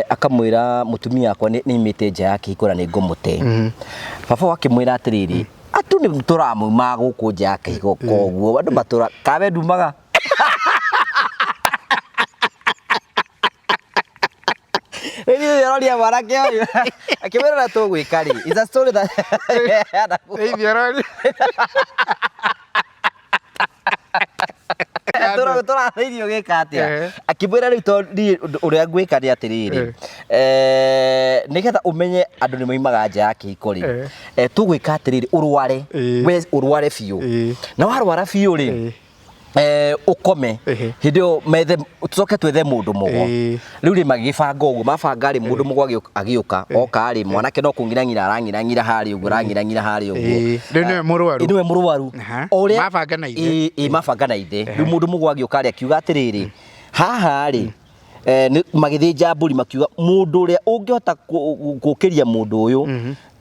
Akamwĩra mũtumia wakwa nĩ nĩaimĩte nja ya kĩhiko na nĩ ngũmũte. Baba wao akĩmwĩra atĩrĩrĩ, andũ nĩ tũramaumaga gũkũ nja ya kĩhiko koguo andũ matũra kawe ndumaga. Rĩu niĩ ũroria mwanake ũyũ akĩmwĩra ũrĩa tũgwĩka rĩ, it's a story that Ĩĩ ũroria. Tũrathĩirio gĩka atĩa? Ehe. Akĩmwĩra rĩu tondũ niĩ ũndũ ũrĩa ngwĩka nĩ atĩrĩrĩ, nĩgetha ũmenye andũ nĩ maumaga nja ya kĩhiko rĩ, tũgwĩka atĩrĩrĩ, ũrware, we ũrware biũ, na warwara biũ rĩ, ũkome. Hĩndĩ ĩyo methe tũcoke twethe mũndũ mũgo. Rĩu rĩ magĩbanga ũguo, mabanga rĩ, mũndũ mũgo agĩũka, oka rĩ, mwanake no kũng'irang'ira arang'irang'ira harĩa ũguo, arang'irang'ira harĩa ũguo. Rĩu nĩwe mũrwaru. Ĩĩ, nĩwe mũrwaru. Aha. O ũrĩa Mabanga na ithe. Ĩĩ, mabanga na ithe. Rĩu mũndũ mũgo agĩũka rĩ, akiuga atĩrĩrĩ, haha rĩ, magĩthĩnja mbũri makiuga mũndũ ũrĩa ũngĩhota gũkĩria mũndũ ũyũ,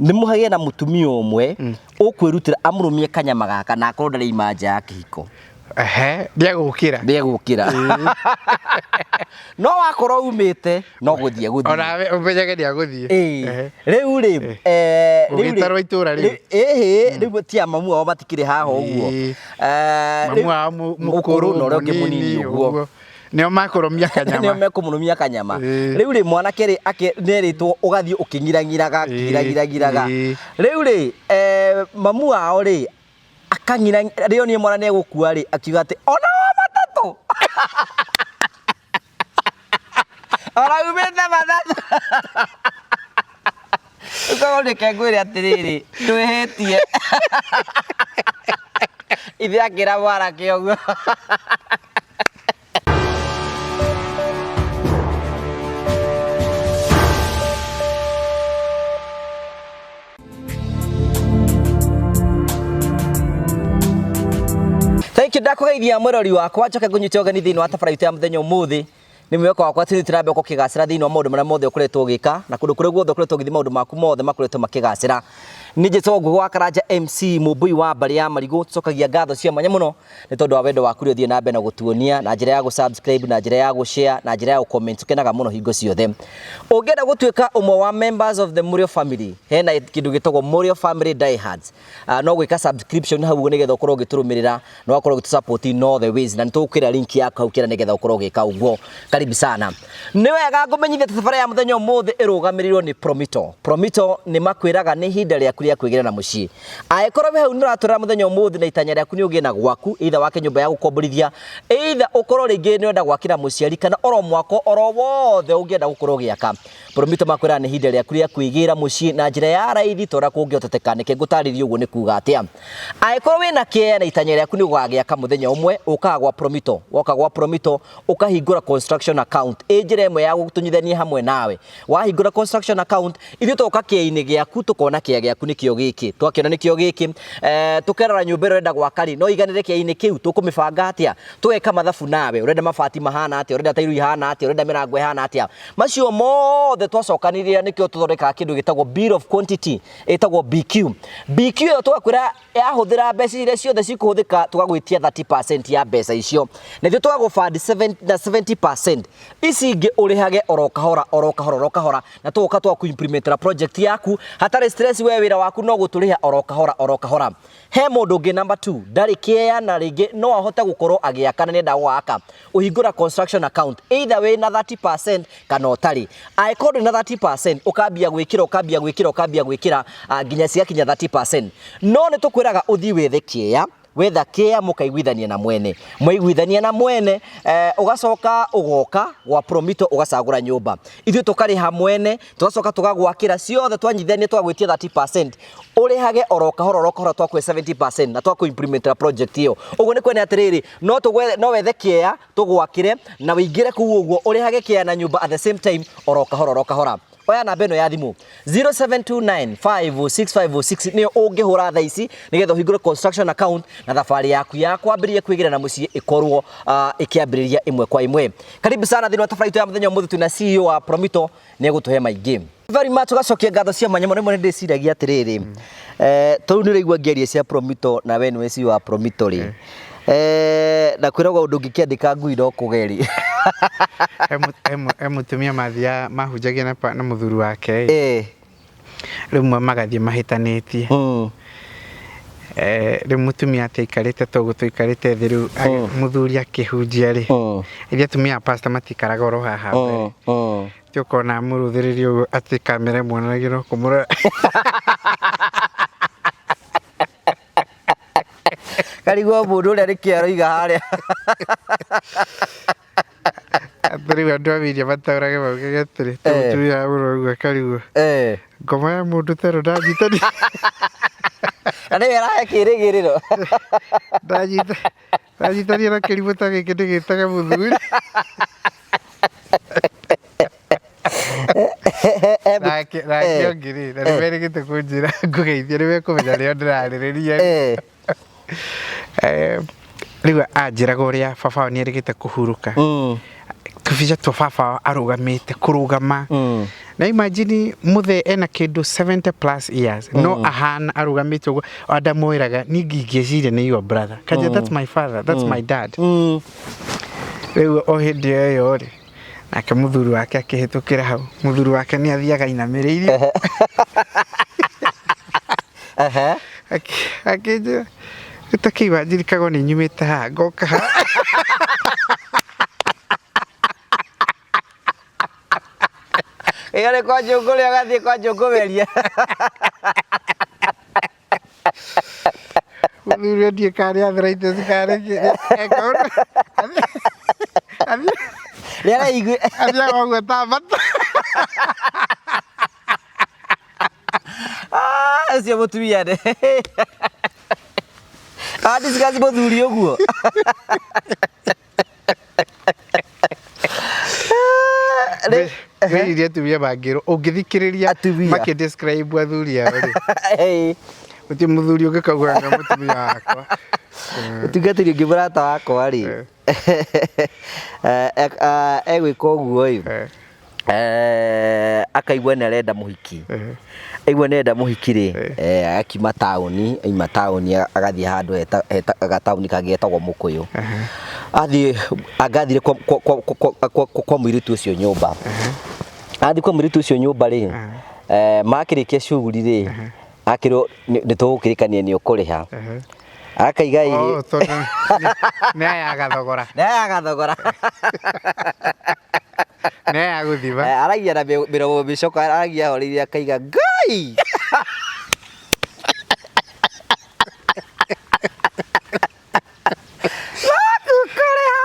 nĩ mũhagĩe na mũtumia ũmwe ũkwĩrutĩra amũrũmie kanyama gaka na akorwo ndarĩ ima nja ya kĩhiko. Ehe, ndĩegũkĩra. Ndĩegũkĩra. No wakorwo umĩte no gũthiĩ gũthiĩ. Onawe ũmenyage nĩagũthiĩ. Ĩĩ. Rĩu rĩ, rĩu rĩ, Gũgĩtarwo itũra rĩu. Ĩhĩ, rĩu tia mamu wao matikĩrĩ haha ũguo. Mamu wao mũkũrũ na ũrĩa ũngĩ mũnini ũguo. Nĩo makũrũmia kanyama. Nĩo mekũmũrũmia kanyama. Rĩu rĩ, mwanake rĩ, nĩerĩtwo ũgathiĩ ũkĩng'irang'iraga, ng'irang'iraga. Rĩu rĩ, mamu wao rĩ, akang'ira, rĩo niĩ mwana nĩegũkua rĩ, akiuga atĩ ona wa matatũ. Ona umĩte matatũ. Ũkorwo reke ngwĩre atĩrĩrĩ, ndwĩhĩtie. Ithe akĩra mwanake ũguo. Thank you, ndakũgeithia mwĩrori wakwa, njoke ngũnyite ũgeni thĩinĩ wa tabarĩra itũ ya mũthenya ũmũthĩ. Nĩ mwĩhoko wakwa atĩ nĩ ũrambe ũkĩgacĩra thĩinĩ wa maũndũ marĩa mothe ũkoretwo ũgĩka, na kũndũ kũrĩa guothe ũkoretwo ũgĩthiĩ maũndũ maku mothe makoretwo makĩgacĩra. Nĩ njĩtagwo Ngũgĩ wa Karanja MC, mũmbũi wa mbarĩ ya Marigũ. Tũcokagia ngatho cia mwanya mũno nĩ tondũ wa wendo waku ũrĩa ũthiĩ na mbere na gũtuonia na njĩra ya gũ-subscribe, na njĩra ya gũ-share, na njĩra ya gũ-comment. Tũkenaga mũno hingo ciothe. Ũngĩenda gũtuĩka ũmwe wa members of the Mũrĩo family, hena kĩndũ gĩtagwo Mũrĩo Family Diehards. No gwĩka subscription hau ũguo nĩgetha ũkorwo ũgĩtũrũmĩrĩra na ũgakorwo ũgĩtũ support in all the ways, na nĩ tũgũkwĩra link yaku hau kĩra nĩgetha ũkorwo ũgĩka ũguo. Karibu sana. Nĩ wega ngũmenyithia atĩ thabarĩ ya mũthenya ũmũthĩ ĩrũgamĩrĩirwo nĩ Promito. Promito nĩ makwĩraga nĩ ihinda rĩaku rĩa kwĩgĩra na mũciĩ. Angĩkorwo wĩ hau nĩ ũratũrĩra mũthenya ũmũthĩ na itanya rĩaku nĩ ũgĩe na gwaku, either wake nyũmba ya gũkomborithia, either ũkorwo rĩngĩ nĩ ũrenda gwakĩra mũciari, kana oro mwako oro wothe ũngĩenda gũkorwo ũgĩaka. Promito makwĩraga nĩ ihinda rĩaku rĩa kwĩgĩra mũciĩ na njĩra ya raithi ta ũrĩa kũngĩhoteteka. Nĩkĩ ngũtarĩria ũguo nĩ kuga atĩa? Angĩkorwo wĩna kĩea na itanya rĩaku nĩ ũgagĩaka mũthenya ũmwe, ũkaga gwa Promito. Woka gwa Promito, ũkahingũra construction account. Ĩ njĩra ĩmwe ya gũtũnyithania hamwe nawe. Wahingũra construction account, ithuĩ tũgoka kĩea-inĩ gĩaku, tũkona kĩea gĩaku nĩkĩo gĩkĩ. Twakĩona nĩkĩo gĩkĩ, tũkerora nyũmba ĩrĩa ũrenda gwaka rĩ, no ĩiganĩre kĩea-inĩ kĩu, tũkũmĩbanga atĩa? Tũgeka mathabu nawe, ũrenda mabati mahana atĩa, ũrenda tairo ihana atĩa, ũrenda mĩrango ĩhana atĩa. Macio mothe twacokanĩrĩra nĩkĩo tũthondekaga kĩndũ gĩtagwo bill of quantity, ĩtagwo BQ. BQ ĩyo tũgakwĩra yahũthĩra mbeca iria ciothe cikũhũthĩka, tũgagwĩtia 30% ya mbeca icio. Na ithuĩ tũgagũ fund na 70%. Ici ingĩ ũrĩhage oro kahora, oro kahora, oro kahora, na tũgoka tũgakũ implementera project yaku hatarĩ stress. We wĩra waku no gũtũrĩha oro kahora, oro kahora. He mũndũ ũngĩ number 2 ndarĩ kĩea na rĩngĩ no ahote gũkorwo agĩaka na nĩenda gwaka, ũhingũra construction account either wĩ na 30% kana ũtarĩ. Angĩkorwo ndũrĩ na 30%, ũkambia gwĩkĩra, ũkambia gwĩkĩra, ũkambia gwĩkĩra, nginya cigakinya 30%. No nĩ tũkwĩraga ũthiĩ wethe kĩea, wetha kĩea mũkaiguithania na mwene, mwaiguithania na mwene, ũgacoka ũgoka gwa Promito ũgacagũra nyũmba, ithuĩ tũkarĩha mwene, tũgacoka tũgagwakĩra ciothe, twanyithania tũgagwĩtia 30%, ũrĩhage oro kahora oro kahora, twakũhe 70% na twakũ implementera project ĩyo. Ũguo nĩ kwene atĩrĩrĩ, no wethe kĩea tũgwakĩre na wĩingĩre kũu ũguo ũrĩhage kĩea na nyũmba at the same time oro kahora oro kahora. Oya namba ĩno ya thimũ 0729506506 nĩyo ũngĩhũra thaa ici nĩgetha ũhingũre construction account na thabarĩ yaku ya kwambĩrĩria kwĩgĩra na mũciĩ ĩkorwo ĩkĩambĩrĩria ĩmwe kwa ĩmwe. Karibu sana thĩinĩ wa tabarĩra itũ ya mũthenya ũmũthĩ, twĩna CEO wa Promito, nĩ egũtũhe maingĩ. Very much, ũgacokia ngatho cia mwanya mũno. Rĩmwe nĩ ndĩciragia atĩrĩrĩ, tondũ nĩ ũraigua ngĩaria cia Promito na we nĩwe CEO wa Promito rĩ, na kwĩragwo ũndũ ũngĩkĩandĩka ngui no kũgeri. He mũtumia mathiaga mahunjagia na mũthuri wake ĩ. Rĩmwe magathiĩ mahĩtanĩtie. Rĩu mũtumia atĩ aikarĩte ta ũguo tũikarĩte thĩ rĩu mũthuri akĩhunjia rĩ, ithuĩ atumia a pastor matikaraga oro haha mbere. Ti ũkona amũrũthĩrĩria ũguo atĩ kamera ĩmuonagia no kũmũrora. Karigwo mũndũ ũrĩa nĩkĩ aroiga harĩa. Atĩ rĩu andũ a media mataũrage maugage atĩrĩ, ta mũtumia amũrora ũguo akarigwo. Ngoma ya mũndũ ta ĩno ndanyitania. Na nĩwe ĩrahe kĩrĩgĩrĩro. Ndanyita ndanyitania na kĩrimũ ta gĩkĩ ndĩgĩtage mũthuri. Nake nake ũngĩ rĩ, na nĩmerĩgĩte kũnjĩra ngũgeithie nĩmekũmenya rĩo ndĩrarĩrĩria. Rĩu anjĩraga ũrĩa baba wao nĩerĩgĩte kũhurũka. Tũbica twa baba wao arũgamĩte kũrũgama. Na imagine mũthee ena kĩndũ 70 plus years no ahana arũgamĩte ũguo ndamwĩraga niĩ ingĩciria nĩ your brother. Kanja that's my father, that's my dad. Rĩu o hĩndĩ o ĩyo rĩ, nake mũthuri wake akĩhĩtũkĩra hau. Mũthuri wake nĩ athiaga ainamĩrĩirie. Akĩnjĩra ũtakĩigua njirikagwo nĩ nyumĩte haha ngoka haha. Ĩyo nĩ kwa Njũngũrĩ agathiĩ kwa Njũngũmeria. Mũthuri ũyũ ndiũĩ kana nĩ arthritis kana nĩ kĩ. Eka ũndũ. Nĩ araigua. Athiaga ũguo ta mbata. Ah, ũcio mũtumia nĩ. A discuss mũthuri ũguo. Ngwĩciria atumia mangĩrwo ũngĩthikĩrĩria Atumia. makĩ describe athuri ao rĩ, gũtirĩ mũthuri ũngĩkauga nĩ mũtumia wakwa. Mũtungatĩri ũngĩ mũrata wakwa rĩ, egwĩka ũguo ĩ, akaigua nĩ arenda mũhiki. Aigua nĩ arenda mũhiki rĩ, akiuma taũni, auma taũni agathiĩ handũ gataũni kangĩ getagwo Mũkũyũ. Athiĩ anga athire kwa mũirĩtu ũcio nyũmba. Athiĩ kwa mũirĩtu ũcio nyũmba rĩ, makĩrĩkia shughuli rĩ, akĩrwo nĩ tũgũkĩrĩkania nĩ ũkũrĩha. Akaiga ĩ. Oh, tondũ nĩ aya thogora. Nĩ aya thogora. Nĩ aya gũthima. Aragia na mĩromo mĩcoko, aragia ahoreire akaiga Ngai. Waku kũrĩha.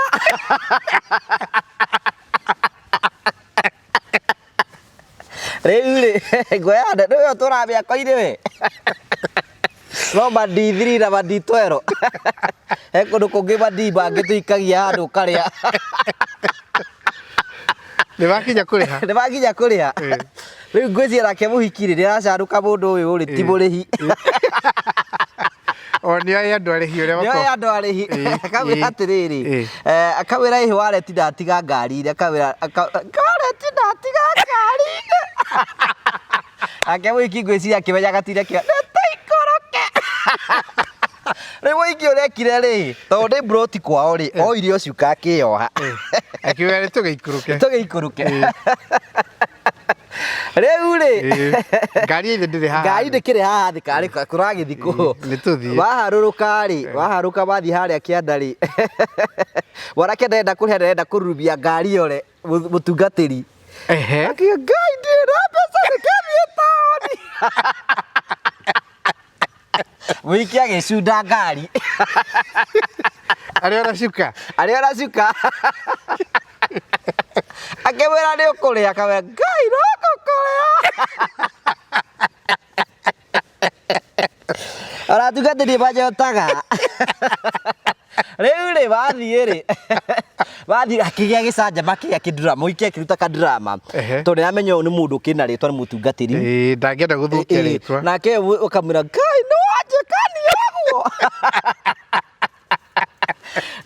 Rĩu rĩ, nguoya nĩwe ũtũraga mĩako-inĩ we. No ma D3 na ma D12. He kũndũ kũngĩ ma D mangĩ tũikagia handũ ũkarĩa. Nĩ makinya kũrĩha? Nĩ makinya kũrĩha. Rĩu ngwĩciria nake mũhiki rĩ, nĩ aracanũka mũndũ ũyũ rĩ, ti mũrĩhi. O nĩ oĩ andũ arĩhi ũrĩa Nĩ oĩ andũ arĩhi. Akamwĩra atĩrĩrĩ, akamwĩra ĩhĩ wareti ndatiga ngari-inĩ, akamwĩra wareti ndatiga ngari-inĩ. Nake mũhiki ngwĩciria akĩmenyaga ti nĩ tũikũrũke. Rĩu mũhiki ũrĩa ekire rĩ, tondũ nĩ mburoti kwao rĩ, oire o cuka akĩyoha. Akiuga nĩ tũgĩikũrũke. Tũgĩikũrũke. Rĩu rĩ, Ngari ithe ndĩrĩ haha. Ngari ndĩkĩrĩ haha thĩ karĩ kũragĩthiĩ kũ. Nĩ tũthiĩ. Waharũrũka rĩ, waharũka wathiĩ harĩa kĩanda rĩ, mwanake ndarenda kũrĩha ndarenda kũrurumia ngari yore mũtungatĩri. Akiuga Ngai ndirĩ na mbeca reke thiĩ taũni. Mũhiki agĩcunda ngari. Arĩ ona cuka. Arĩ ona cuka. Akĩmwĩra nĩ ũkũrĩa, akamwĩra Ngai no ngũkũrĩa. Ona atungatĩri manyotaga. Rĩu rĩ wathiĩ rĩ wathiĩ akĩgĩa gĩcanjama kĩrĩa kĩndirama mũhiki akĩruta kadirama tondũ nĩaramenya ũyũ nĩ mũndũ ũkĩrĩ na rĩtwa nĩ mũtungatĩri. Ĩĩ ndangĩenda gũthũkia rĩtwa. Nake ũkamwĩra Ngai nĩ wanjĩkania ũguo.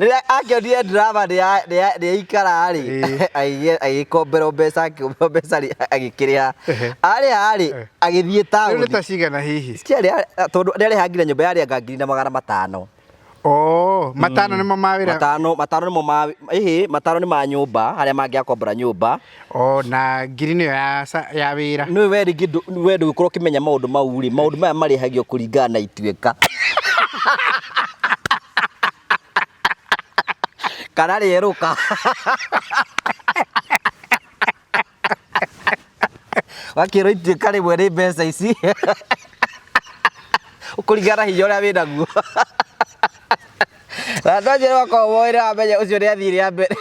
Rĩrĩa akĩonire drama nĩyaikara rĩ, agĩkomberwo mbeca akĩkomberwo mbeca rĩ agĩkĩrĩha. Arĩha rĩ agĩthiĩ Rĩu nĩ taũni. ta cigana hihi? Ciarĩ tondũ nĩarĩha nginya nyũmba yarĩ anga 1,500. Oh, matano nĩmo ma wĩra. Matano nĩmo ma ĩhĩ, matano nĩ ma nyũmba arĩa mangĩakombora nyũmba. Oh, na ngiri nĩyo ya wĩra. Nĩ we rĩngĩ we ndũgĩkorwo ũkĩmenya maũndũ mau rĩ, maũndũ maya marĩhagio kũringana na ituĩka kana rĩerũka. Wakĩrwo ituĩka rĩmwe nĩ mbeca ici ũkũringana na hinya ũrĩa wĩnaguo. Na andũ acio nĩmakoragwo moĩ nĩwamenya ũcio nĩathiĩ rĩa mbere.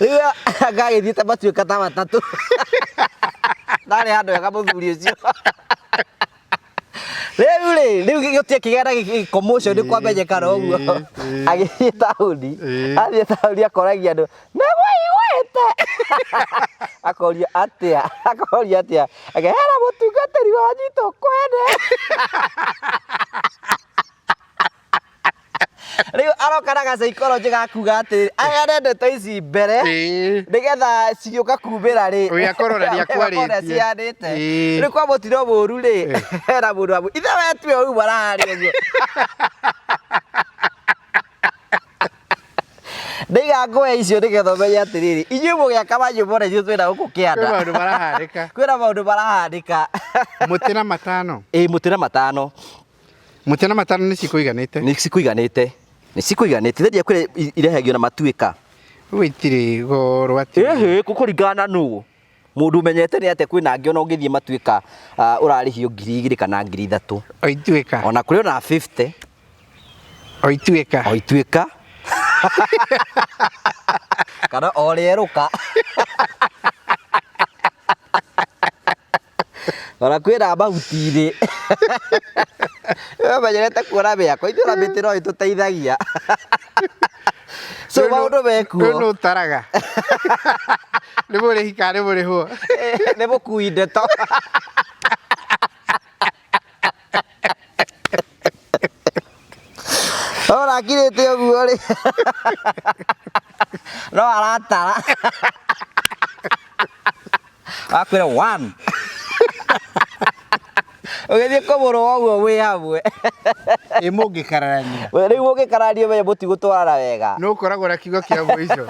Rĩu agagĩthiĩte matuĩka ta matatũ. Ndarĩ handũ hega mũthuri ũcio. Rĩu rĩ, rĩu gĩgĩũtia kĩgĩa na commotion nĩ kwamenyekana ũguo. Agĩthiĩ taũni, athiĩ taũni akoragia andũ, nĩ mũiguĩte? Akorio atĩa? Akorio atĩa? Ake hena mũtungatĩri wanyu tũkwene. Rĩu aroka na gacaikũrũnjĩ ga kuga atĩrĩrĩ, aheane ndeto ici mbere nĩgetha cigĩũka kumĩra rĩ, Ũyũ akorwo na nĩakwarĩtie. akorwo cihanĩte. Ĩĩ. Rĩu kwa mũtino mũru rĩ, hena mũndũ wa ithe we tiwe rĩu maraharia ũguo. Ndaiga ngũe icio nĩgetha ũmenye atĩrĩrĩ, inyuĩ mũgĩaka manyũmba ona ithuĩ twĩna gũkũ kĩanda. Kwĩ maũndũ marahanĩka. Kwĩna maũndũ marahanĩka. Mũtĩ na matano. Ĩĩ mũtĩ na matano. Mũtĩ na matano nĩ cikũiganĩte. Nĩ cikũiganĩte. Nĩ cikũiganĩte. Thendia kwĩrĩ irehagio na matuĩka. Rĩu itirĩ goro atĩ. Ĩhĩ, gũkũringana na nũ. Mũndũ ũmenyete nĩ atĩa kwĩna angĩ ona ũngĩthiĩ matuĩka ũrarĩhio 2000 kana 3000. O ituĩka. Ona kũrĩ ona 50. O ituĩka. O ituĩka. Kana o rĩerũka. Ona kwĩna mahuti-inĩ. Wĩmenyerete kuona mĩako, ithuĩ ona mĩtĩ no ĩtũteithagia. So maũndũ mekuo. Rĩu nũ ũtaraga? Nĩ mũrĩhi kana nĩ mũrĩhwo? Nĩ mũkui ndeto. Ora akirĩte ũguo rĩ. No aratara. Akwĩra one. Ũgĩthiĩ kũmũrũa ũguo mwĩ hamwe. Ĩ mũngĩkararania. Rĩu mũngĩkararania ũmenye mũtigũtwarana wega. Nũ ũkoragwo na kiugo kĩa mũico.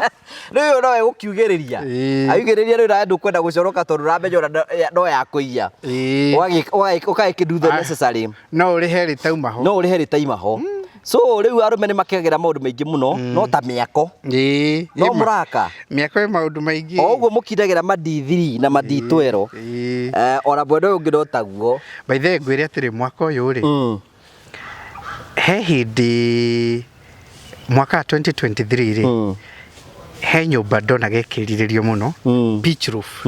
Rĩu ũyũ nowe gũkiugĩrĩria. Ĩĩ. Augĩrĩria rĩu nawe ndũkwenda gũcoroka tondũ ũramenya ona no ya kũiya. Ĩĩ. Ũgagĩkĩ do the necessary. No ũrĩhe rĩtauma ho. No ũrĩhe rĩtaima ho. So rĩu arũme nĩ makĩagĩra maũndũ maingĩ mũno no ta mĩako. Ĩĩ. No mũraka. Mĩako ĩ maũndũ maingĩ. O ũguo mũkindagĩra ma D3 na ma D12. Ĩĩ. Ona mwena ũyũ ũngĩ no taguo. By the way ngwĩre atĩrĩ mwaka ũyũ rĩ. He hĩndĩ mwaka wa 2023 rĩ he nyũmba ndonaga ĩkĩrirĩrio mũno pitch roof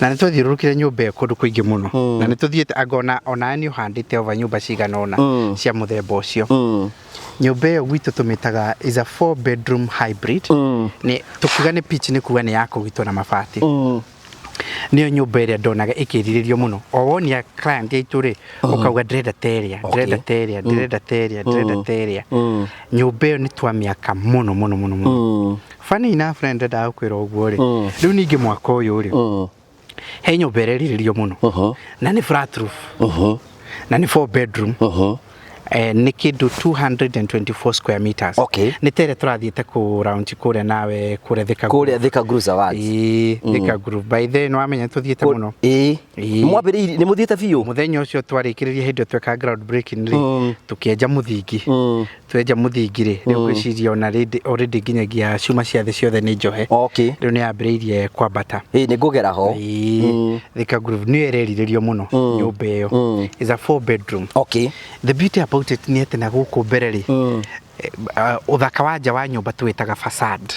na nĩ twathiũrũrũkire nyũmba ĩyo kũndũ kũingĩ mũno na nĩ tũthiĩte anga ona onawe nĩ ũhandĩte over nyũmba cigana ũna cia mũthemba ũcio. Nyũmba ĩyo gwitũ tũmĩtaga is a four bedroom hybrid. Nĩ tũkiuga nĩ pitch nĩ kuga nĩ ya kũgitwo na mabati. Nĩyo nyũmba ĩrĩa ndonaga ĩkĩrirĩrio mũno. O wonia client aitũ rĩ, ũkauga ndĩrenda ta ĩrĩa, ndĩrenda ta ĩrĩa, ndĩrenda ta ĩrĩa, ndĩrenda ta ĩrĩa. Nyũmba ĩyo nĩ twamĩaka mũno mũno mũno mũno. Funny enough na nĩndendaga gũkwĩra ũguo rĩ, rĩu ningĩ mwaka ũyũ rĩ, he nyũmba ĩrerirĩrio mũno na nĩ flat roof na nĩ four bedroom nĩ kĩndũ 224 square meters. Nĩ ta ĩrĩa tũrathiĩte kũ round kũrĩa nawe kũrĩa Thika Kũrĩa Thika Grooves Awards. Ĩĩ, Thika Groove. By the way, nĩ wamenya tũthiĩte mũno. Ĩĩ. Ĩĩ. Nĩ mwambĩrĩirie, nĩ mũthiĩte biũ? Mũthenya ũcio twarĩkĩrĩria hĩndĩ ĩyo tweka ground breaking rĩ, tũkĩenja mũthingi. Twenja mũthingi rĩ, rĩu ngwĩciria ona already nginyagia cuma cia thĩ ciothe nĩ njohe. Rĩu nĩ yambĩrĩirie kwambata. Ĩĩ, nĩ ngũgera ho. Ĩĩ, Thika Groove nĩyo ĩrerirĩrio mũno nyũmba ĩyo. Is a four bedroom. The beauty about it nĩ atĩ na gũkũ mbere rĩ, ũthaka wa nja wa nyũmba tũwĩtaga facade.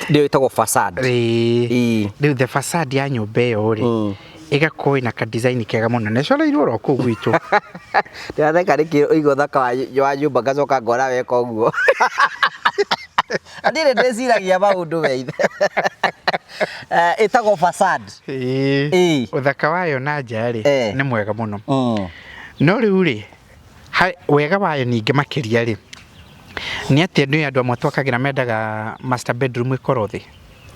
Nĩyo ĩtagwo facade. Ĩĩ. Ĩĩ. Rĩu the facade ya nyũmba ĩyo rĩ, ĩgakorwo ĩna ka design kega mũno na ĩcoreirwo oro kũu gwitũ. Ndĩratheka nĩkĩ ũigua ũthaka wa nyũmba ngacoka ngona weka ũguo. Niĩ nĩ ndĩciragia maũndũ we ithe. Ĩtagwo facade. Ĩĩ. Ĩĩ. Ũthaka wayo na nja rĩ, nĩ mwega mũno. No rĩu rĩ, wega wayo ningĩ makĩria rĩ, nĩ atĩ nĩ andũ amwe twakagĩra mendaga master bedroom ĩkorwo thĩ.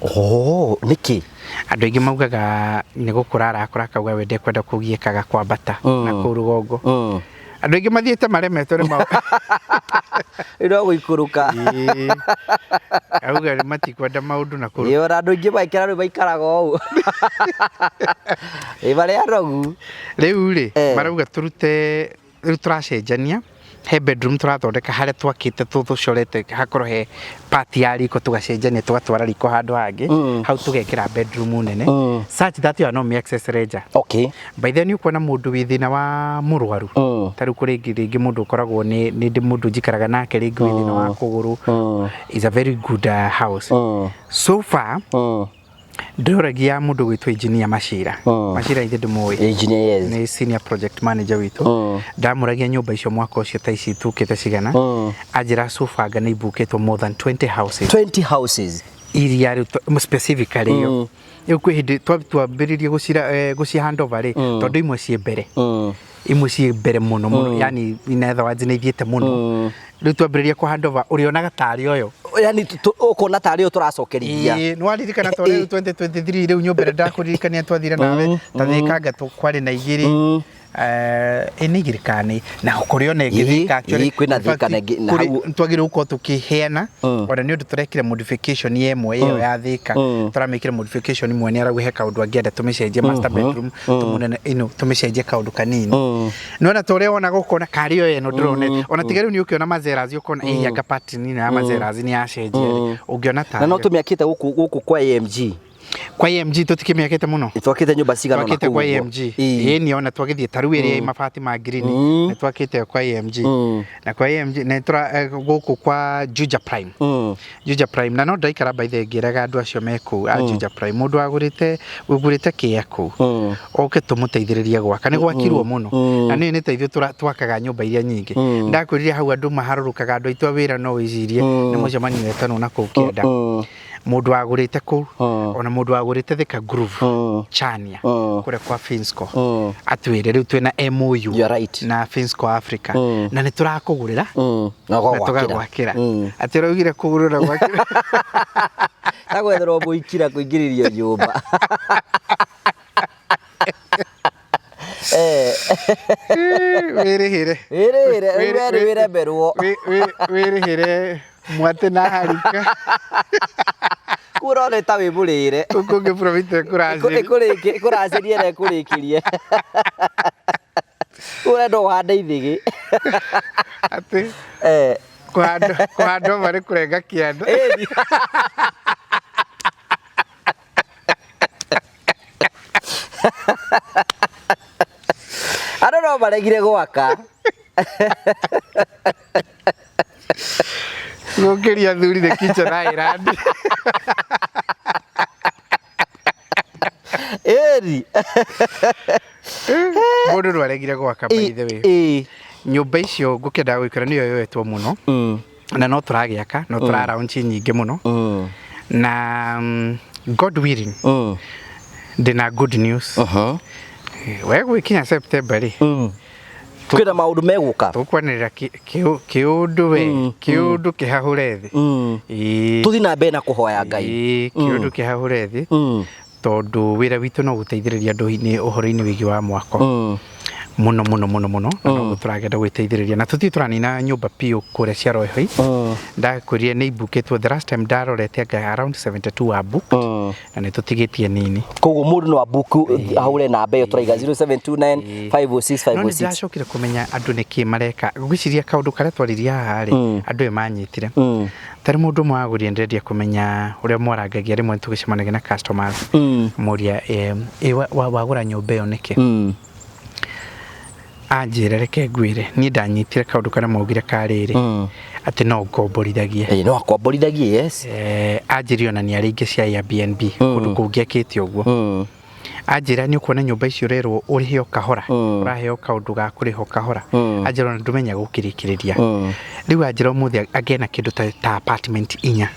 Oh, nĩkĩ? Andũ aingĩ maugaga nĩ gũkũra arakũra akauga we ndekwenda kũgiĩkaga kwambata na kũu rũgongo. Andũ aingĩ mathiĩte maremetwo nĩ maũ. Rĩu no gũikũrũka. Ĩĩ. Auga matikwenda maũndũ na kũrũ. Ĩĩ ona andũ aingĩ maikara rĩu maikaraga ũũ. Ĩ marĩ anogu. Rĩu rĩ, Eh. marauga tũrute rĩu tũracenjania he bedroom tũrathondeka harĩa twakĩte tũcorete hakorwo he part ya riko tũgacenjania tũgatwara riko handũ hangĩ hau tũgekĩra bedroom nene such that you are no me access nja. By then nĩ ũkuona mũndũ wĩ thĩna wa mũrwaru ta rĩu kũrĩ rĩngĩ mũndũ ũkoragwo nĩ ndĩ mũndũ njikaraga nake rĩngĩ wĩ thĩna wa kũgũrũ is a very good house so far. Ndĩroragia mũndũ gwĩtwo engineer Macira. Macira ithe ndĩmũĩ? Engineer, yes. Nĩ senior project manager witũ. Ndamũragia nyũmba icio mwaka ũcio ta ici tukĩte cigana. Anjĩra so far anga nĩ ibukĩtwo more than 20 houses. 20 houses. Iria rĩu specifically ĩyo. Rĩu kwĩ hĩndĩ twambĩrĩrie gũci hand over rĩ, tondũ imwe ciĩ mbere. Imwe ciĩ mbere mũno mũno, yani in other words nĩ ithiĩte mũno. Rĩu twambĩrĩria kũ hand over ũrĩonaga tarĩ ũyũ. Yani ũkona tarĩ ũyũ tũracokerithia. Ĩĩ, nĩ waririkana ta ũrĩa rĩu 2023 rĩu nyũmba ĩrĩa ndakũririkania twathire nawe ta Thĩkanga kwarĩ na igĩrĩ, ĩ nĩ igĩrĩ kana nĩ na kũrĩ ona ĩngĩ Thika actually. Ĩĩ, kwĩna In fact, Thika na ĩngĩ, na kũrĩ- hau- twagĩrĩirwo gũkorwo tũkĩheana ona nĩ ũndũ tũrekire modification ya ĩmwe ĩyo ya Thika, tũramĩkire modification imwe nĩ arauga he kaũndũ angĩenda tũmĩcenjie master bedroom tũmũnene ĩno tũmĩcenjie kaũndũ kanini. Nĩwona ta ũrĩa wonaga ũkona karĩ o ĩno ndĩrona ona tiga rĩu nĩ ũkĩona mazeras ũkona ĩ anga part nini ya mazeras nĩ yacenjia rĩ, ũngĩona Na no tarĩ tũmĩakĩte gũkũ kwa AMG. Kwa AMG tũtikĩmĩakĩte mũno. Twakĩte nyũmba cigana ũna Twakĩte kũu kwa ũguo. AMG. Ĩĩ nĩ ona twagĩthiĩ ta rĩu ĩrĩa ĩ mabati ma green nĩ twakĩte kwa AMG na kwa AMG nĩ tũra gũkũ kwa Juja Prime. Juja Prime na no ndaikara by the way ngĩraga andũ acio me kũu a Juja Prime, mũndũ wagũrĩte ũgũrĩte kĩea kũu oke tũmũteithĩrĩrie gwaka, nĩ gwakirwo mũno na nĩ taithuĩ twakaga nyũmba iria nyingĩ. Ndakwĩrire hau andũ maharũrũkaga andũ aitũ a wĩra, no wĩcirie nĩ mũcemanio wetanwo na kũu kĩanda, mũndũ wagũrĩte kũu ona mũndũ wagũrĩte Thika Groove Chania kũrĩa kwa Finsco atwĩre rĩu twĩna MOU You are right. na Finsco Africa na nĩ tũrakũgũrĩra Na na ũgagwakĩra. tũgagwakĩra atĩ ũraugire kũgũrĩra gwakĩra. Tagwetherwo mũikira kũingĩrĩrio nyũmba. Wĩrĩhĩre. Wĩrĩhĩre, rĩu we nĩ wĩremerwo. Wĩrĩhĩre mwatĩ na harika. Kũu ũrona ta wĩ mũrĩre. Kũu kũngĩ Profita kũracĩria. Ĩkũracĩrie na ĩkũrĩkĩrie. Ũrenda ũhande ithĩgĩ. Atĩ kũhanda marĩ kũrenga kĩanda. Ĩni. Andũ no maregire gwaka. Gũkĩria athuri nĩ kitchen island. Ĩni. Mũndũ no aregire gwaka by the way. Nyũmba icio ngũkĩendaga gwĩkĩra nĩyo yoetwo mũno na no tũragĩaka no tũra launch nyingĩ mũno na God willing ndĩna good news. We gwĩkinya September rĩ, Kwĩna maũndũ megũka. Tũkwanĩrĩra kĩũndũ we kĩũndũ kĩhahũre thĩ. Ĩĩ. Tũthiĩ na mbere na kũhoya Ngai. Ĩĩ, kĩũndũ kĩhahũre thĩ tondũ wĩra witũ no gũteithĩrĩria andũ-inĩ ũhoro-inĩ wĩgiĩ wa mwako mũno mũno mũno mũno na noguo tũragenda gwĩteithĩrĩria na tũthiĩ tũranina nyũmba biũ kũrĩa cia Royal. Ndakwĩrire nĩ ibukĩtwo, the last time ndarorete anga around 72 were booked na nĩ tũtigĩtie nini. Koguo mũndũ no abuku ahũre namba ĩyo tũraiga 0729 506 No nĩ 506. ndĩracokire kũmenya andũ nĩkĩ mareka, ngwĩciria kaũndũ karĩa twaririe haha rĩ, andũ aya manyitire tarĩ mũndũ ũmwe wagũrire, ndĩrendia kũmenya ũrĩa mwarangagia rĩmwe tũgĩcemanagia na customers mũria ĩ wagũra nyũmba ĩyo nĩkĩ, anjĩre reke ngwĩre niĩ ndanyitire kaũndũ karĩa maugire karĩrĩ atĩ no ngomborithagie. Ĩĩ, no akomborithagie, yes. Anjĩre ona nĩ arĩ ingĩ cia Airbnb kũndũ kũngĩ akĩte ũguo. Anjĩra nĩ ũkuona nyũmba icio ũrerwo ũrĩhe o kahora, ũraheo kaũndũ ga kũrĩha o kahora. Anjĩra ona ndũmenya gũkĩrĩkĩrĩria rĩu, anjĩra ũmũthĩ angĩena kĩndũ ta apartment inya,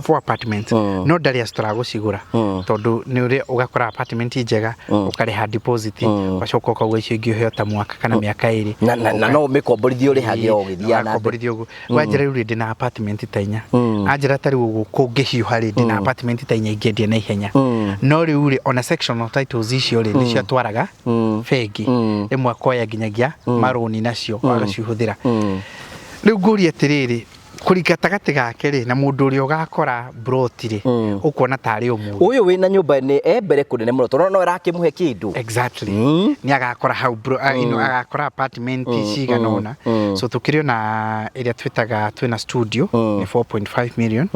four apartments, no ndarĩ acitũra gũcigũra tondũ nĩ ũrĩa ũgakora apartment njega ũkarĩha deposit ũgacoka ũkauga icio ingĩ ũheo ta mwaka kana mĩaka 2. Na no ũmĩkomborithie ũrĩhage o ũgĩthiaga na mbere. Ũgakomborithia ũguo. Wanjĩra rĩu rĩ ndĩna apartment ta inya, anjĩra ta rĩu ũguo kũngĩhiũha rĩ, ndĩna apartment ta inya ingĩendia na ihenya, no rĩu rĩ ona sectional title titles icio rĩ nĩcio atwaraga bengi, rĩmwe akoya nginyagia marũni nacio agacihũthĩra. Rĩu ngũrie atĩrĩrĩ, kũri gatagatĩ gake rĩ na mũndũ ũrĩa ũgakora broti rĩ, ũkuona tarĩ ũmũthĩ Ũyũ wĩna nyũmba nĩ e mbere kũnene mũno tondũ no ĩrakĩmũhe kĩndũ. Exactly. Nĩ agakora hau bro, ino agakora apartment cigana ũna. So tũkĩrĩ ona ĩrĩa twĩtaga twĩna studio nĩ 4.5 million.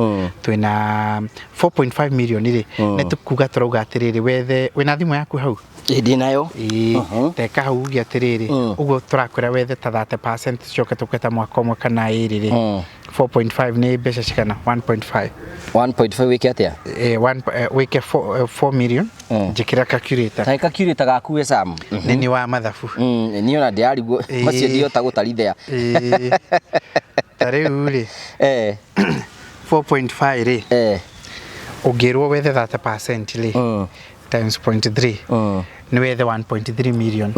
Twĩna 4.5 million rĩ, nĩ tũkuga tũrauga atĩrĩrĩ, wethe wĩna thimũ yaku hau. Ĩ, ndĩ nayo. Ĩĩ, teka hau uge atĩrĩrĩ, ũguo tũrakwĩra wethe ta 30% coke tũkweta mwaka ũmwe kana ĩrĩ rĩ, 4.5 nĩ mbeca cigana? 1.5. 1.5 wĩke atĩa? Wĩke 4 million. Njĩkĩra calculator. Ta calculator gaku we Sam. Nĩ niĩ wa mathabu. Niĩ ona ndĩrarigwo macio ndihota gũtarithia. Ĩĩ. Ta rĩu rĩ, 4.5 rĩ, ũngĩrwo wethe 30% rĩ, times 0.3, nĩ wethe 1.3 million.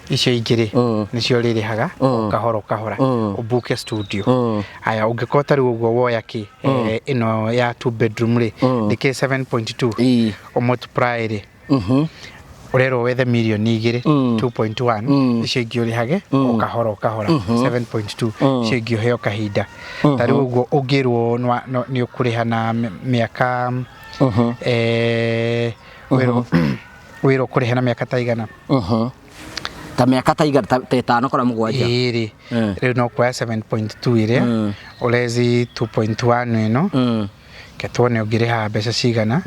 Icio ingĩ rĩ, nĩcio ũrĩrĩhaga o kahora o kahora, ũbuke studio. Aya, ũngĩkorwo ta rĩu ũguo woya kĩ, ĩno ya 2 bedroom rĩ, ndĩkĩrĩ 7.2, ũmultiply rĩ, ũrerwo wethe mirioni igĩrĩ, 2.1, icio ingĩ ũrĩhage o kahora o kahora, 7.2, icio ingĩ ũheo kahinda. Ta rĩu ũguo ũngĩrwo nĩ ũkũrĩha na mĩaka, wĩrwo ũkũrĩha na mĩaka ta igana. Ta mĩaka ta igana, ta ĩtano kana mũgwanja. Ĩĩ rĩ, rĩu no kuoya 7.2 ĩrĩa ũrezi 2.1 ĩno, ke tuone ũngĩrĩha mbeca cigana.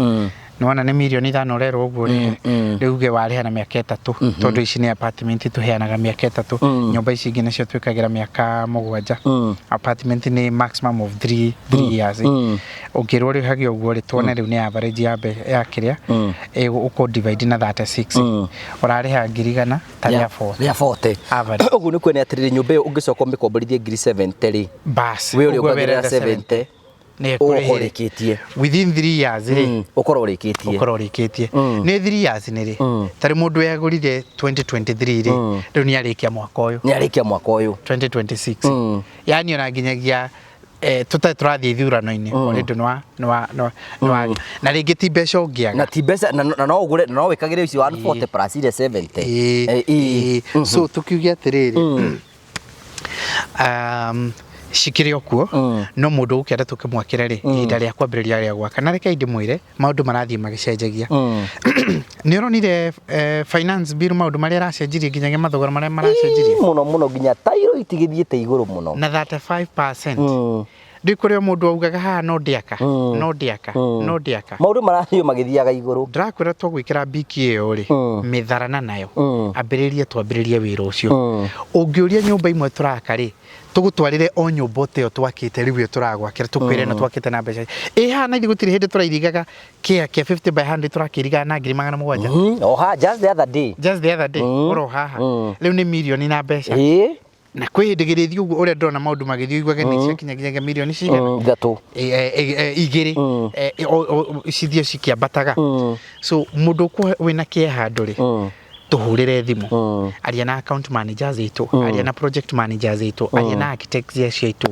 Nĩwona nĩ mirioni 5 ũrerwo ũguo ũrĩhe. Rĩu uge warĩha na mĩaka 3, tondũ ici nĩ apartment tũheanaga mĩaka 3. Nyũmba ici ingĩ nacio twĩkagĩra mĩaka 7. Apartment nĩ maximum of 3 years. Ũngĩrwo ũrĩhage ũguo rĩ, tuone rĩu nĩ average ya ya kĩrĩa ũkũ divide na 36, ũrarĩha ngiri igana ta rĩa 40. Rĩa 40. Average. Ũguo nĩ kuona atĩrĩrĩ, nyũmba ĩyo ũngĩcoka ũmĩkomborithie ngiri 70 rĩ, Bas, we ũrĩa ũguo ũkagĩrĩra werenda 70 nĩ ũgũkorwo ĩkũrĩhĩre. ũrĩkĩtie. Within 3 years rĩ, Ũkorwo ũrĩkĩtie. Ũkorwo ũrĩkĩtie. Nĩ 3 years nĩ rĩ, tarĩ mũndũ yagũrire 2023 rĩ, rĩu nĩ arĩkia mwaka ũyũ. Nĩ arĩkia mwaka ũyũ. 2026. Yani ona nginyagia tũtarĩ tũrathiĩ ithurano-inĩ, already nĩ wa na rĩngĩ ti mbeca ũngĩaga. Na ti mbeca, na no ũgũre, na no wĩkagĩre icio 140 plus ile 70. Ĩĩ, ĩĩ. So tũkiuge atĩrĩrĩ, cikĩrĩ o kuo, no mũndũ ũgũkĩenda tũkĩmwakĩre rĩ, ihinda rĩa kwambĩrĩria rĩa gwaka, na rekei ndĩmwĩre maũndũ marathiĩ magĩcenjagia. Nĩ ũronire finance bill, maũndũ marĩa aracenjirie, nginyagia mathogora marĩa maracenjirie? Mũno mũno, nginya tairo itigĩthiĩte igũrũ mũno. Na 35%. Ndĩ kũrĩ o mũndũ augaga haha no ndĩaka, no ndĩaka, no ndĩaka. Maũndũ marathiĩ magĩthiaga igũrũ. Ndĩrakwĩra twagwĩkĩra biki ĩyo rĩ, mĩtharana nayo, ambĩrĩrie, twambĩrĩrie wĩra ũcio. Ũngĩũria nyũmba imwe tũraka rĩ, tũgũtwarĩre o nyũmba ta ĩyo twakĩte rĩu, ĩyo tũragwakĩra, tũkwĩre ĩno twakĩte na mbeca ĩ haha, na ithuĩ gũtirĩ hĩndĩ tũrairigaga kĩa kĩa 50 by 100, tũrakĩirigaga na ngiri 700. O ha just the other day. Just the other day, oro haha rĩu nĩ mirioni na mbeca. Na kwĩ hĩndĩ gĩrĩthiĩ ũguo ũrĩa ndĩrona maũndũ magĩthiĩ, ũiguage nĩ ciakinya nginyagia mirioni cigana? 3. 2, cithiĩ cikĩambataga. So mũndũ wĩna kĩeha ndũrĩ, tũhũrĩre thimũ, aria na account managers aitũ, aria na project managers aitũ, aria na architects acio aitũ.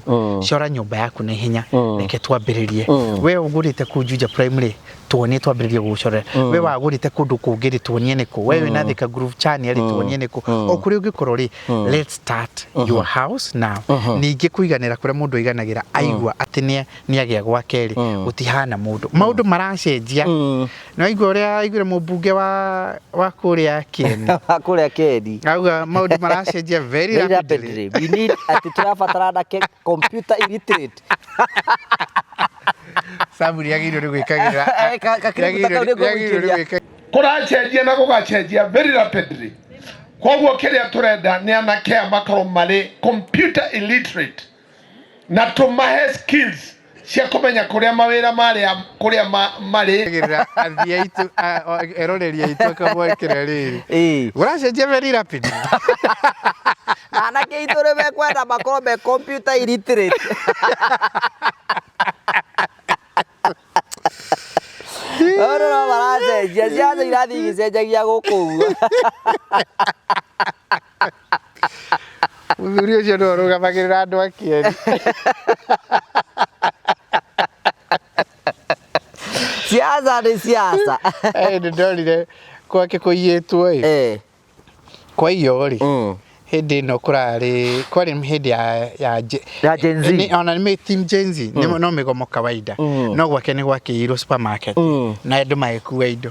Cora nyũmba yaku na ihenya, reke twambĩrĩrie. We ũgũrĩte kũu Juja Prime rĩ, tuonie twambĩrĩrie gũgũcorera. We wagũrĩte kũndũ kũngĩ rĩ, tuonie nĩkũ. We wĩna Thika Groove Chania rĩ, tuonie nĩkũ. O kũrĩa ũngĩkorwo rĩ, let's start your house now. Ningĩ kũiganĩra kũrĩa mũndũ aiganagĩra aigua atĩ nĩ agĩa gwake rĩ, gũtihana mũndũ. Maũndũ maracenjia. Nĩ waigua ũrĩa aiguire mũmbunge wa kũrĩa Kieni? Kũrĩa Kieni. Auga maũndũ maracenjia very Very rapidly. rapidly. We need, atĩ tũrabatara anake computer illiterate. Samuel agĩrĩirwo nĩ gwĩkagĩra Kakĩrĩbũta kau nĩ ngũgũikĩria. Kũracenjia na gũgacenjia very rapidly. Koguo kĩrĩa tũrenda nĩ anake aya makorwo marĩ computer illiterate na tũmahe skills cia kũmenya kũrĩa mawĩra marĩa kũrĩa marĩ. Gwĩkagĩrĩra athii aitũ, eroreri aitũ, akamwĩkĩra rĩrĩ gũracenjia very rapidly. Anake aitũ nĩ mekwenda makorwo me computer illiterate. Maũndũ no maracenjia, ciaca irathiĩ igĩcenjagia gũkũ ũguo. Mũthuri ũcio nĩwe ũrũgamagĩrĩra andũ a Kieni. Siasa nĩ siasa. Nĩ ndonire Gwake kũiyĩtwo ĩ. Kwaiywo rĩ, hĩndĩ ĩno kũrarĩ kwarĩ hĩndĩ ya Ya Gen Z. Ona nĩ team Gen Z, no mĩgomo kawaida, no gwake nĩ gwakĩirwo supermarket na andũ magĩkua indo.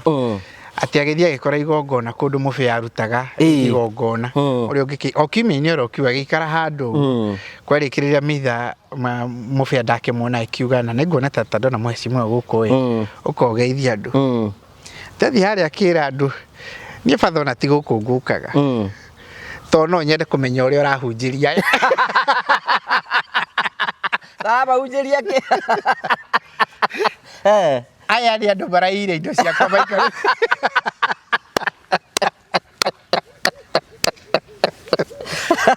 Atĩ agĩthiĩ agĩkora igongona kũndũ mũbĩa arutaga igongona ũrĩa ũngĩkĩ o kiumia-inĩ oro kiu agĩikara handũ ũguo. Kwarĩkĩrĩria mitha mũbĩa ndakĩmuona akiuga na nĩnguona ta ndona mũhecimiwa gũkũ ĩ, ũka ũgeithie andũ. Ndathiĩ harĩa akĩra andũ niĩ batha ona ti gũkũ ngũkaga, tondũ no nyende kũmenya ũrĩa ũrahunjĩria. Aramahunjĩria kĩ? Aya nĩ andũ maraiyire indo ciakwa maikarĩte.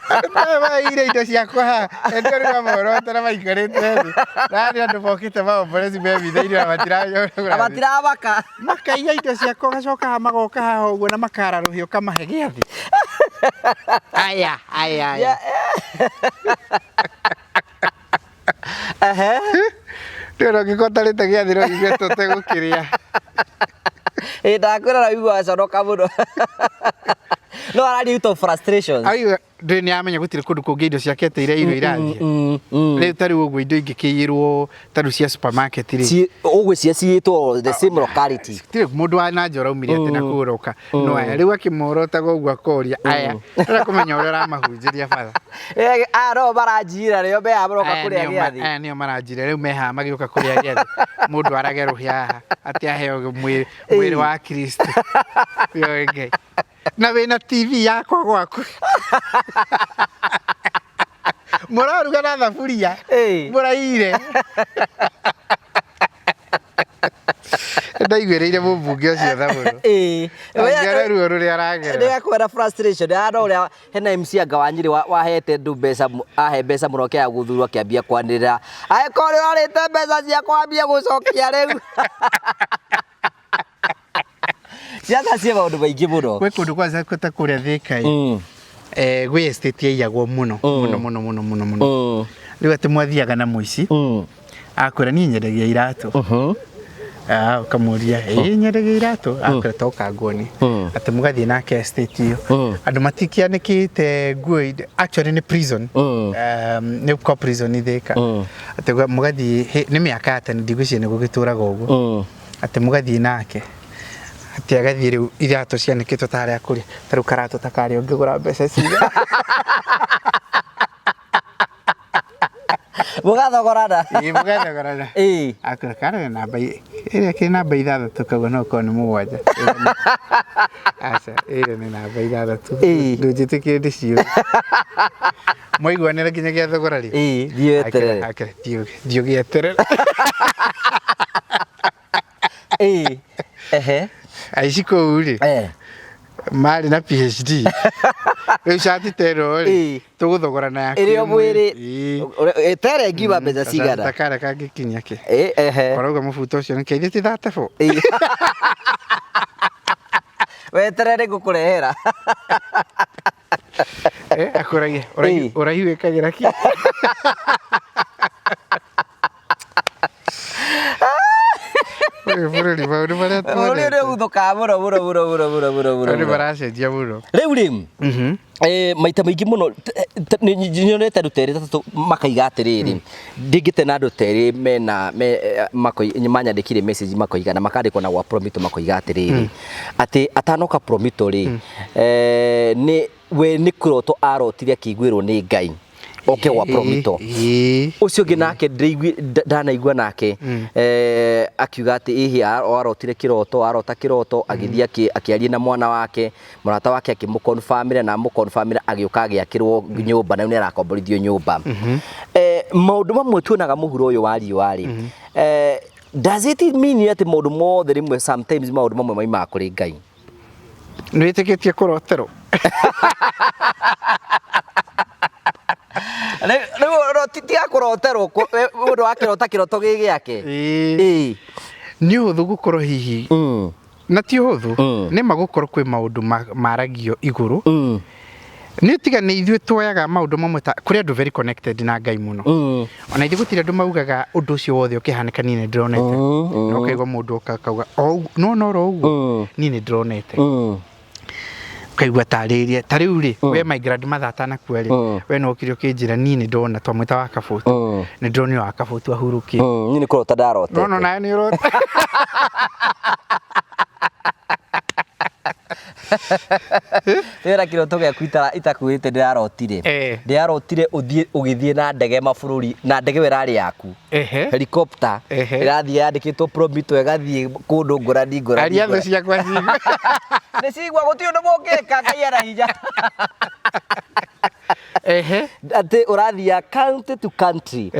Andũ aya maraiyire indo ciakwa haha, ende rĩu mamorota na maikarĩte thĩ. Na nĩ andũ mokĩte maomboreci mebithĩire na matiramenya ũrĩa Na kũrathiĩ. matiramaka. Makaiya indo ciakwa ũgacoka haha magoka haha ũguo na makara rũhiũ kamahe gĩathĩ. Aya, aya, aya. Rĩu ona ũngĩkorwo ũtarĩte gĩathĩ no igue tũtegũkĩrĩa. Ĩ ndakwĩra na ũigua waconoka mũno. No araria out of frustrations. Aigua ndũĩ nĩ amenya gũtirĩ kũndũ kũngĩ indo ciake eteire irio irathiĩ. Rĩu ta rĩu ũguo indo ingĩkĩiyĩrwo ta rĩu cia supermarket rĩ. Ũgwĩciria ciyĩtwo the same locality. Gũtirĩ mũndũ wa na nja ũraumire atĩ na kũu ũroka. No aya rĩu akĩmorotaga ũguo akoria aya. Ndĩrenda kũmenya ũrĩa ũramahunjĩria batha. Aya no maranjira rĩo me haha maroka Aya kũrĩa nĩo gĩathĩ. Aya nĩo maranjira rĩu me haha magĩũka kũrĩa gĩathĩ. Mũndũ arage rũhĩa haha atĩ aheo mwĩrĩ wa Kristo. Yoe Ngai. Na wĩna TV yakwa gwaku. Mũraruga na thaburia. Mũraiyire. Ndaiguĩrĩire mũmbunge ũcio tha mũno. Angĩona ruo rũrĩa aragerera. Nĩgakwĩra frustration ya ũrĩa hena MC anga wa Nyĩrĩ wahete andũ mbeca ahe mbeca mũno akĩaga gũthurwo akĩambia kwanĩrĩra angĩkorwo nĩ ũrarĩte mbeca ciakwa ambia gũcokia rĩu. Ciaca ciĩ maũndũ maingĩ mũno. Gwĩ kũndũ kwanza ta kũrĩa Thika ĩ, gwĩ estate yaiyagwo mũno mũno mũno mũno mũno mũno. Rĩu atĩ mwathiaga na mũici akwĩra niĩ nyendagia iratũ. Ah, ũkamũria ĩ nyendagia iratũ, akwĩra toka nguonie. Atĩ mũgathiĩ nake estate ĩyo, andũ matikĩanĩkĩte nguo actually nĩ prison, nĩ kwa prison Thika. Atĩ mũgathiĩ nĩ mĩaka ya tene, ndigwĩciria nĩ gũgĩtũraga ũguo. Atĩ mũgathiĩ nake atĩ agathiĩ rĩu iratũ cianĩkĩtwo ta harĩa kũrĩa ta rĩu karatũ ta karĩa ũngĩgũra mbeca cigana? Mũgathogorana. Ĩĩ, mũgathogorana. Akwĩra karĩa namba ĩrĩa kĩ namba 6 koguo no ũkorwo nĩ 7. Aca, ĩrĩa nĩ namba 6. Ndũnjĩtĩkĩrie ndĩciũe. Mwaiguanĩra nginyagia thogora rĩ? Ĩĩ, thiĩ weterere. Akĩra, thiĩ ũgĩeterere. Ĩĩ. Ehe. Aici kũu rĩ, marĩ na PhD. Rĩu cati ta ĩno rĩ, tũgũthogorana ya Ĩrĩ o kĩmwĩrĩ. Mwĩrĩ. Tere ngiuga mbeca cigana. Ta karĩa kangĩkinya kĩ? Ĩĩ, ehe. Korauga mũbuto ũcio nĩ kĩaithĩ ti 34. Weterere ngũkũrehera. Akũragia ũraihu wĩkagĩra kĩ? Ũyũ bũrũri maũndũ marĩa Bũrũri tuonete. nĩ ũguthũkaga mũno mũno mũno mũno mũno mũno mũno. Andũ maracenjia mũno. Rĩu rĩ, maita maingĩ mũno nyonete andũ terĩ tatũ makaiga atĩrĩrĩ, ndingĩte na andũ terĩ mena manyandĩkire message makoiga na makandĩkwo na gwa Promito makoiga atĩrĩrĩ, atĩ atanoka Promito rĩ, nĩ we nĩ kĩroto arotire akĩiguĩrwo nĩ Ngai oke gwa Promito. Ũcio ũngĩ nake ndanaigua nake akiuga atĩ ĩhĩ arotire kĩroto, arota kĩroto agĩthiĩ akĩaria na mwana wake, mũrata wake akĩmũconfirmĩra na amũconfirmĩra agĩũka agĩakĩrwo nyũmba na rĩu nĩ arakomborithio nyũmba. Maũndũ mamwe tuonaga mũhuro ũyũ wa riũa rĩ, does it mean atĩ maũndũ mothe rĩmwe sometimes maũndũ mamwe maimaga kũrĩ Ngai? Nĩ wĩtĩkĩtie kũroterwo? Rĩu tiga kũroterwo, mũndũ akĩrota kĩroto gĩ gĩake. Nĩ ũhũthũ gũkorwo hihi na ti ũhũthũ, nĩ ma gũkorwo kwĩ maũndũ maragio igũrũ. Nĩ tiga nĩ ithuĩ tuoyaga maũndũ mamwe ta kũrĩ andũ very connected na Ngai mũno. Ona ithuĩ gũtirĩ andũ maugaga ũndũ ũcio wothe ũkĩhanĩka niĩ nĩ ndĩronete. Na ũkaigua mũndũ oka akauga o ũguo no no oro ũguo niĩ nĩ ndĩronete. Ũkaigua tarĩria ta rĩu rĩ we my grandmother atanakua rĩ we no ũkire ũkĩnjĩra niĩ nĩ ndona twamwĩta wa Kabũtu nĩ ndĩronire wa Kabũtu ahurũkĩte. Niĩ nĩ kũrota ndarotete. No no nawe nĩ ũrota. Wĩra kĩroto gĩaku itakuĩte ndĩrarotire. Ndĩrarotire ũthiĩ ũgĩthiĩ na ndege mabũrũri na ndege ĩyo ĩrarĩ yaku. Helicopter ĩrathiĩ yandĩkĩtwo Promito ĩgathiĩ kũndũ ngũrani ngũrani. Aria thũ ciakwa cigua. Nĩ cigua gũtirĩ ũndũ mũngĩka Ngai ena hinya. Atĩ ũrathiĩ country to country.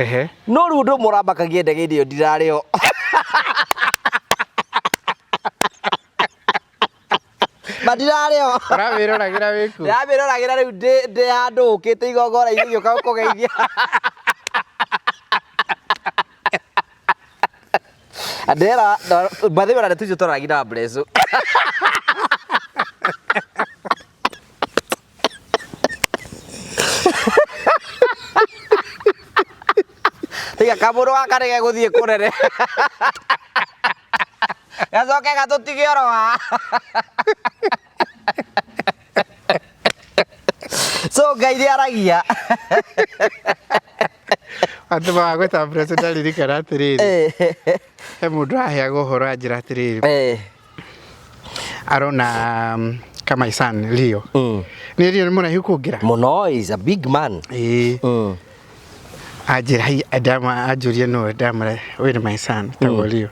No rĩu ũndũ ũmwe ũramakagia ndege-inĩ ĩyo ndirarĩ ho. Ma ndirarĩ ho. Ũramĩroragĩra wĩ kũ? Ndĩramĩroragĩra rĩu ndĩ handũ ũkĩte igongona-inĩ ngĩũka gũkũgeithia. Ndĩra by the way ona nĩ tũraragia na Mbreco. Tiga kamũndũ gaka nĩ gegũthiĩ kũnene. Gacoke gatũtige oro haha. So Ngai nĩ aragia. Andũ magwĩta Mbreco ndaririkana atĩrĩrĩ, he mũndũ aheaga ũhoro anjĩra atĩrĩrĩ, arona kama my son Leo. Nĩ Leo nĩ mũraihu kũngĩra? Mũno, is a big man. Ĩĩ. Anjĩra hi ndama anjũria nũ ndamwĩra ũyũ nĩ my son tagwo Leo.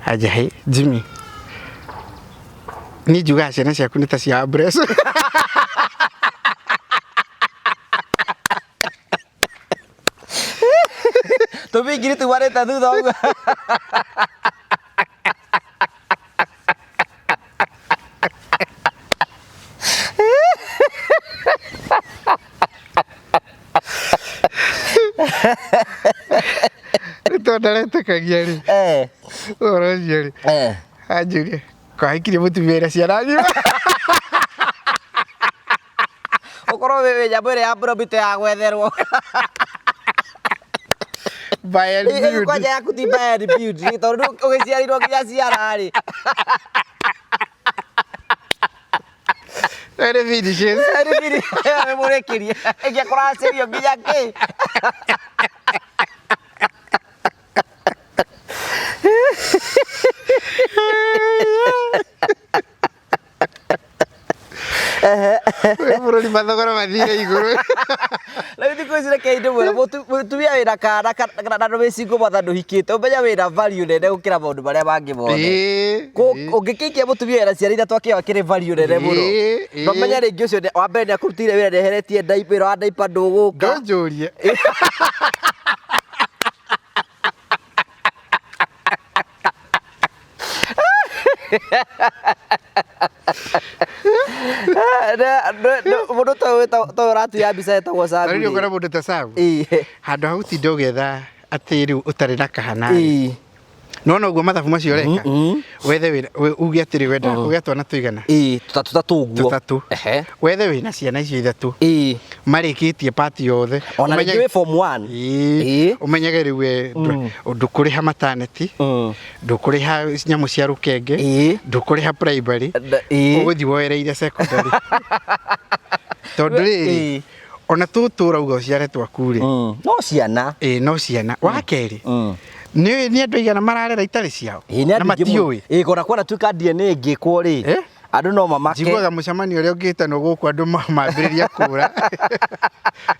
Anjĩra hi Jimmy niĩ njugaga ciana ciaku nĩ ta cia Ambreso. Tũmingiri tumanĩte thutha ũguo. Nĩ tondũ ndaretĩkagia rĩ ũhoro ũcio rĩ anjũria kwahikirie mũtumia wĩna ciana ng'ima. Ũkorwo wĩ nyamũ ĩrĩa ya Bromito ya gwetherwo. Bayern Ĩyo kwanja yaku ti Bayern Beauty tondũ rĩu ũgĩciarirwo nginya ciara rĩ. Very finishes. Nĩ mũrĩkĩrie ĩngĩ kũracĩrio nginya kĩ. Bũrũri mathogora mathire igũrũ. Rĩu thikũ ici reke ndĩmwĩre mũtumia wĩna kana na ndũ single mother ndũhikĩte ũmenye wĩna value nene gũkĩra maũndũ marĩa mangĩ mothe. Ũngĩkĩikia mũtumia wĩna ciana ithatũ akĩoa kĩrĩ value nene mũno. Na ũmenye rĩngĩ ũcio wa mbere nĩakũrutĩire wĩra nĩeheretie wĩra wa diaper ndũgũka. Ndũnjũrie. Mũndũ ta ũyũ ta ũyũ ũratuya mbica etagwo Sam. Rĩu ũkora mũndũ ta Sam. Handũ ha gũtinda ũgĩetha atĩ rĩu ũtarĩ na kahana. Nona ũguo mathabu macio ũreka. Wethe wĩra uge atĩrĩ wenda kũgĩa twana tũigana. Tũtatũ tũtatũ ũguo. Tũtatũ. Wethe wĩna ciana icio ithatũ. Marĩkĩtie part yothe. Ona rĩngĩ wĩ form 1. Ũmenyage rĩu we ndũkũrĩha maternity. Ndũkũrĩha nyamũ cia rũkenge. Ndũkũrĩha primary. Ũgũthiĩ woereire secondary. Tondũ rĩrĩ ona tũtũ ũrauga ũciare twaku rĩ. No ciana. Ĩĩ no ciana. Wa kerĩ nĩ andũ aigana mararera itarĩ ciao na matiũĩ. Ĩĩ kona kwanatuĩka DNA ĩngĩkwo rĩ andũ no mamake. Njiguaga mũcemanio ũrĩa ũngĩtanwo gũkũ andũ mambĩrĩria kũra.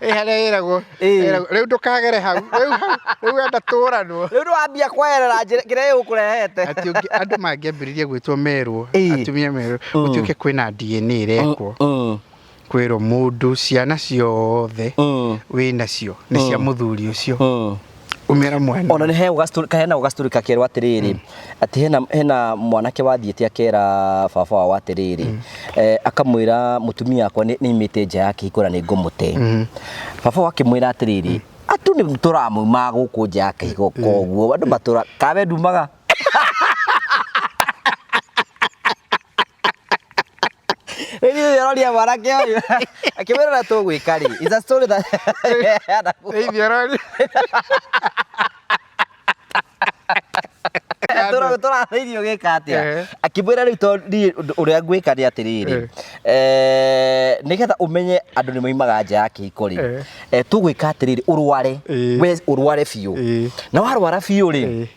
Ĩ harĩa ĩragwo rĩu ndũkagere hau rĩu hau rĩu wenda tũranwo. Rĩu nĩwambia kweherera kĩrĩa gĩgũkũrehete. Atĩ andũ mangĩambĩrĩria gwĩtwo merwo atumia merwo gũtuĩke kwĩna DNA ĩrekwo. Kwĩrwo mũndũ ciana ciothe wĩnacio nĩ cia mũthuri ũcio. Umĩra mwana. Ona nĩ heagwo gastory gakerwo atĩrĩrĩ atĩ hena mwanake wathiĩte akera baba wao atĩrĩrĩ akamwĩra mũtumia wakwa nĩ aimĩte nja ya kĩhiko na nĩ ngũmũte. Baba wao akĩmwĩra atĩrĩrĩ andũ nĩ tũramuuma gũkũ nja ya kĩhiko koguo andũ matũra kawe ndumaga. Rĩu Aroria mwanake ũyũ akĩmwĩra ũrĩa tũgwĩka rĩ, is a story that Ithe aroria. Tũrathĩirio gĩka atĩa? Eh. Akĩmwĩra rĩu tondũ niĩ ũndũ ũrĩa ngwĩka nĩ atĩrĩrĩ, nĩgetha ũmenye andũ nĩ maumaga nja ya kĩhiko rĩ, tũgwĩka atĩrĩrĩ, ũrware, we ũrware biũ, na warwara biũ rĩ,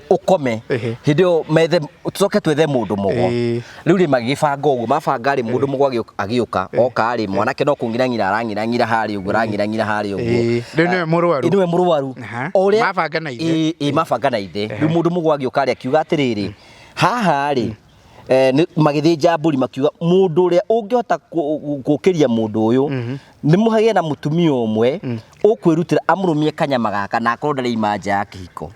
ũkome hĩndĩ ĩyo methe tũcoke twethe mũndũ mũgo. Rĩu rĩ magĩbanga ũguo, mabanga rĩ mũndũ mũgo agĩũka, oka rĩ mwanake no kũng'irang'ira arang'irang'ira harĩa ũguo, arang'irang'ira harĩa ũguo. Rĩu nĩwe mũrwaru. Nĩwe mũrwaru. Aha. O ũrĩa- Mabanga na ithe. Ĩĩ, mabanga na ithe. Rĩu mũndũ mũgo agĩũka rĩ akiuga atĩrĩrĩ, haha rĩ magĩthĩnja mbũri makiuga mũndũ ũrĩa ũngĩhota gũkĩria mũndũ ũyũ nĩ mũhagĩe na mũtumia ũmwe ũkwĩrutĩra amũrũmie kanyama gaka na akorwo ndareima nja ya kĩhiko.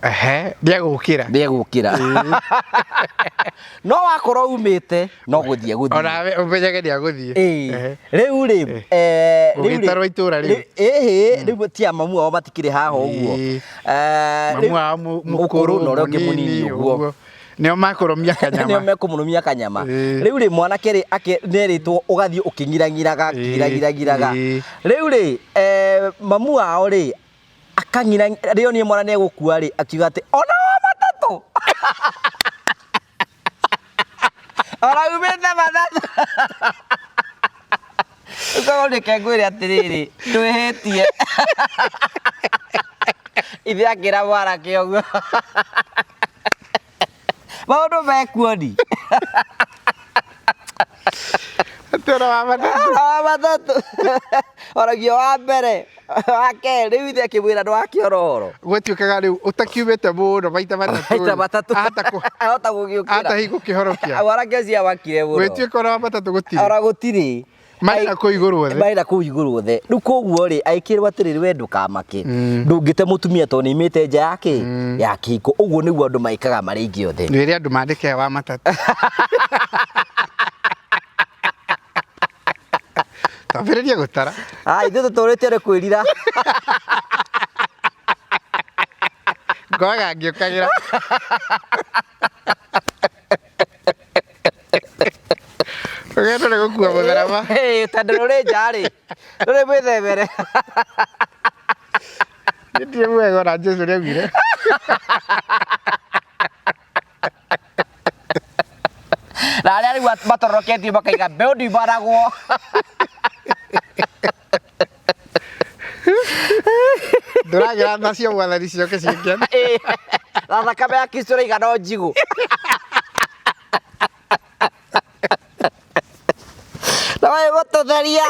Ehe, nĩegũkĩra. Nĩegũkĩra. No wakorwo umĩte no gũthiĩ gũthiĩ. Onawe ũmenyage nĩagũthiĩ. Ĩĩ. Rĩu rĩ, rĩu rĩ- Ũgĩtarwo itũra rĩu. Ĩhĩ, rĩu tia mamu wao matikĩrĩ haha ũguo. Mamu wao mũkũrũ na ũrĩa ũngĩ mũnini ũguo. Nĩo makũrũmia kanyama. Nĩo mekũmũrũmia kanyama. Rĩu rĩ mwanake rĩ nĩerĩtwo ũgathiĩ ũkĩng'irang'iraga, ng'irang'iraga. Rĩu rĩ, mamu wao rĩ akang'ira rĩo niĩ mwana nĩegũkua rĩ akiuga atĩ ona wa matatũ. Ona umĩte matatũ. Ũkorwo reke ngwĩre atĩrĩrĩ, ndwĩhĩtie. Ithe akĩra mwanake ũguo. Maũndũ mekuoni. Atĩ ona wa matatũ. Ona wa matatũ. Oragio wa mbere, wa kerĩ, rĩu ithe akĩmwĩra ndwakĩona ũhoro. Gwatuĩkaga rĩu ũtakiumĩte mũno maita matatũ. Maita matatũ. Ahota gũgĩũkĩra. Ahota hihi gũkĩhorokia. Mwanake ũcio amakire mũno. Gwĩtuĩka ona wa matatũ gũtirĩ. Ona gũtirĩ. Marĩ na kũu igũrũ othe. Marĩ na kũu igũrũ othe. Rĩu koguo rĩ, agĩkĩrwo atĩrĩrĩ we ndũkamake. Ndũngĩte mũtumia tondũ nĩaimĩte nja ya kĩ? Ya kĩhiko. Ũguo nĩguo andũ maĩkaga marĩ aingĩ othe. Nĩwĩre andũ mandĩke wa matatũ. Twambĩrĩrie gũtara. Ithuĩ tũtũrĩte nĩ kwĩrira. Ngoaga ngĩũkagĩra. Rũgendo nĩ gũkua mũtharaba. Tondũ rũrĩ nja rĩ, rũrĩ mwĩthemere. Niĩ ndirĩ mwega ona Jesũ nĩaugire. Na arĩa rĩu matoroketio makaiga mbeũ ndiumanagwo. Ndũragĩra tha cia mwathani ciũke ciĩkene. Na thakame ya Kristo ĩraiga no njigũ. Na wewe gũtũtheria.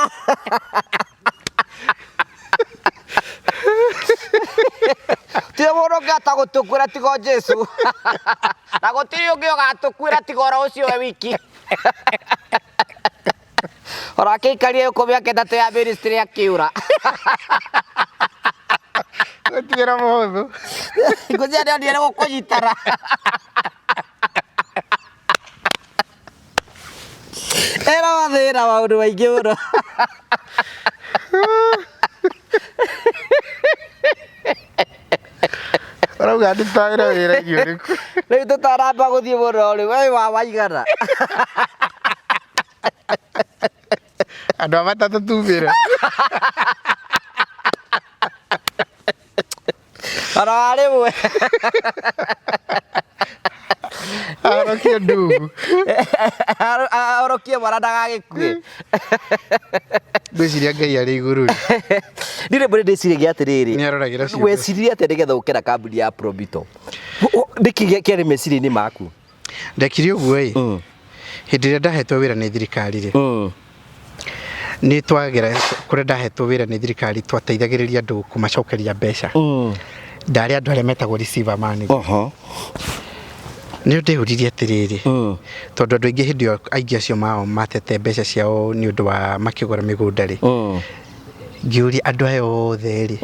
Tirĩ mũndũ ũngĩhota gũtũkuĩra tiga o Jesũ. Na gũtirĩ ũngĩ ũgatũkuĩra tiga oro ũcio we wiki. Ona akĩikaria gũkũ mĩaka ĩtatũ ya ministry akĩũra. Gũtigĩra mũhũthũ. Ngũcia nĩonire nĩ gũkũnyitana. Ĩna mathĩna maũndũ maingĩ mũno. Ũrauga ndutagĩra wĩra irio ũrĩkũ? Rĩu tũtanamba gũthiĩ mũno rĩ, we wa waigana. Andũ a matatũ tumĩre. Ona wa rĩmwe. Ahorokie ndungu. Ahorokie mwana ndagagĩkue. Ngwĩciria Ngai arĩ igũrũ. Ndirĩ mbũrĩ ndĩciragia atĩrĩrĩ. Nĩaroragĩra ciũmbe. Weciririe atĩa nĩgetha ũke na kambuni ya Probito? Nĩkĩ kĩarĩ meciria-inĩ maku? Ndekire ũguo ĩ, hĩndĩ ĩrĩa ndahetwo wĩra nĩ thirikari rĩ, nĩ twagera kũrĩa ndahetwo wĩra nĩ thirikari twateithagĩrĩria andũ kũmacokeria mbeca. Ndarĩ andũ arĩa metagwo receiver manager. Nĩ ndĩyũririe atĩrĩrĩ, tondũ andũ aingĩ hĩndĩ ĩyo aingĩ acio mao matete mbeca ciao nĩ ũndũ wa makĩgũra mĩgũnda rĩ, ngĩũria andũ aya othe rĩ,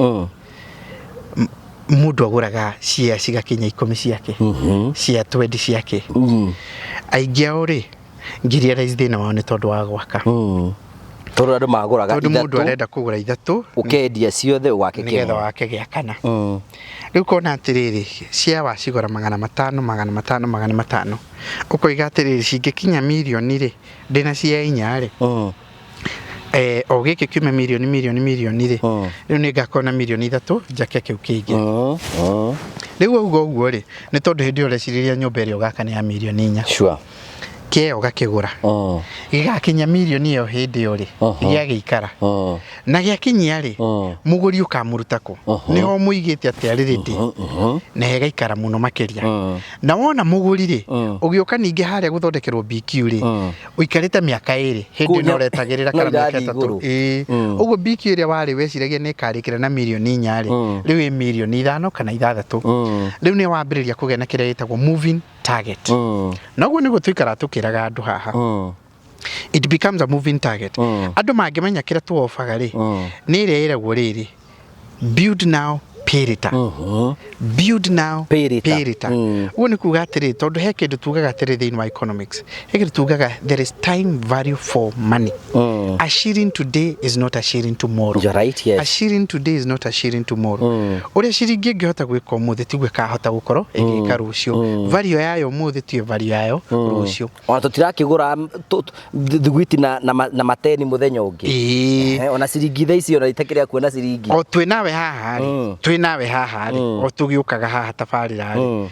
mũndũ agũraga share cigakinya 10 ciake, share 20 ciake. Aingĩ ao rĩ, ngĩ realize thĩna wao nĩ tondũ wa gwaka. Tondũ andũ magũraga Tondũ mũndũ ithatũ arenda kũgũra ithatũ ũkendia ciothe wake nĩgetha kĩmwe. wake gĩa kana. Rĩu kona atĩrĩrĩ, cia wacigũra 500, 500, 500, ũkoiga atĩrĩrĩ, cingĩkinya mirioni rĩ, ndĩna cia inya rĩ, o gĩkĩ kiume mirioni mirioni mirioni rĩ, rĩu nĩ ngakorwo na mirioni 3 njake kĩu kĩngĩ. Rĩu wauga ũguo rĩ, nĩ tondũ hĩndĩ ĩyo ũrecirĩria nyũmba ĩrĩa ũgaka nĩ ya mirioni 4. Kĩeo ũgakĩgũra. Gĩgakinya mirioni ĩyo hĩndĩ ĩyo rĩ, gĩagĩikara. Na gĩakinyia rĩ, mũgũri ũkamũruta kũ? Nĩho mũigĩte atĩ arĩ ready. Na ĩgaikara mũno makĩria. Na wona mũgũri rĩ, ũgĩũka ningĩ harĩa gũthondekerwo BQ rĩ, ũikarĩte mĩaka 2 hĩndĩ Kũu ĩno ũretagĩrĩra no kana mĩaka irathiĩ 3. igũrũ. Ĩĩ. Ũguo BQ ĩrĩa warĩ weciragia nĩ ĩkarĩkĩra na mirioni 4 rĩ, rĩu ĩ mirioni 5 kana 6. Rĩu nĩ wambĩrĩria kũgĩa na kĩrĩa gĩtagwo moving target. Na ũguo nĩguo tũikaraga tũkĩraga andũ haha. It becomes a moving target. Andũ mangĩmenya kĩrĩa tuobaga rĩ, nĩ ĩrĩa ĩragwo rĩrĩ, build now pay later. Build now Pay later. pay later. Ũguo nĩ kuga atĩrĩ, tondũ he kĩndũ tugaga atĩrĩ thĩinĩ wa economics, he kĩndũ tugaga there is time value for money. A shilling today is not a shilling tomorrow. You're right, yes. A shilling today is not a shilling tomorrow. Ũrĩa ciringi ĩngĩhota gwĩka ũmũthĩ tiguo ĩkahota gũkorwo ĩgĩka rũciũ. Value yayo ũmũthĩ tiyo value yayo rũciũ. Ona tũtirakĩgũra thugwiti na mateni mũthenya ũngĩ. Ona ciringi thaa ici ona itakĩrĩa kuona ciringi. O twĩ nawe haha rĩ, twĩ nawe haha rĩ, o tũgĩũkaga haha tabarĩra rĩ,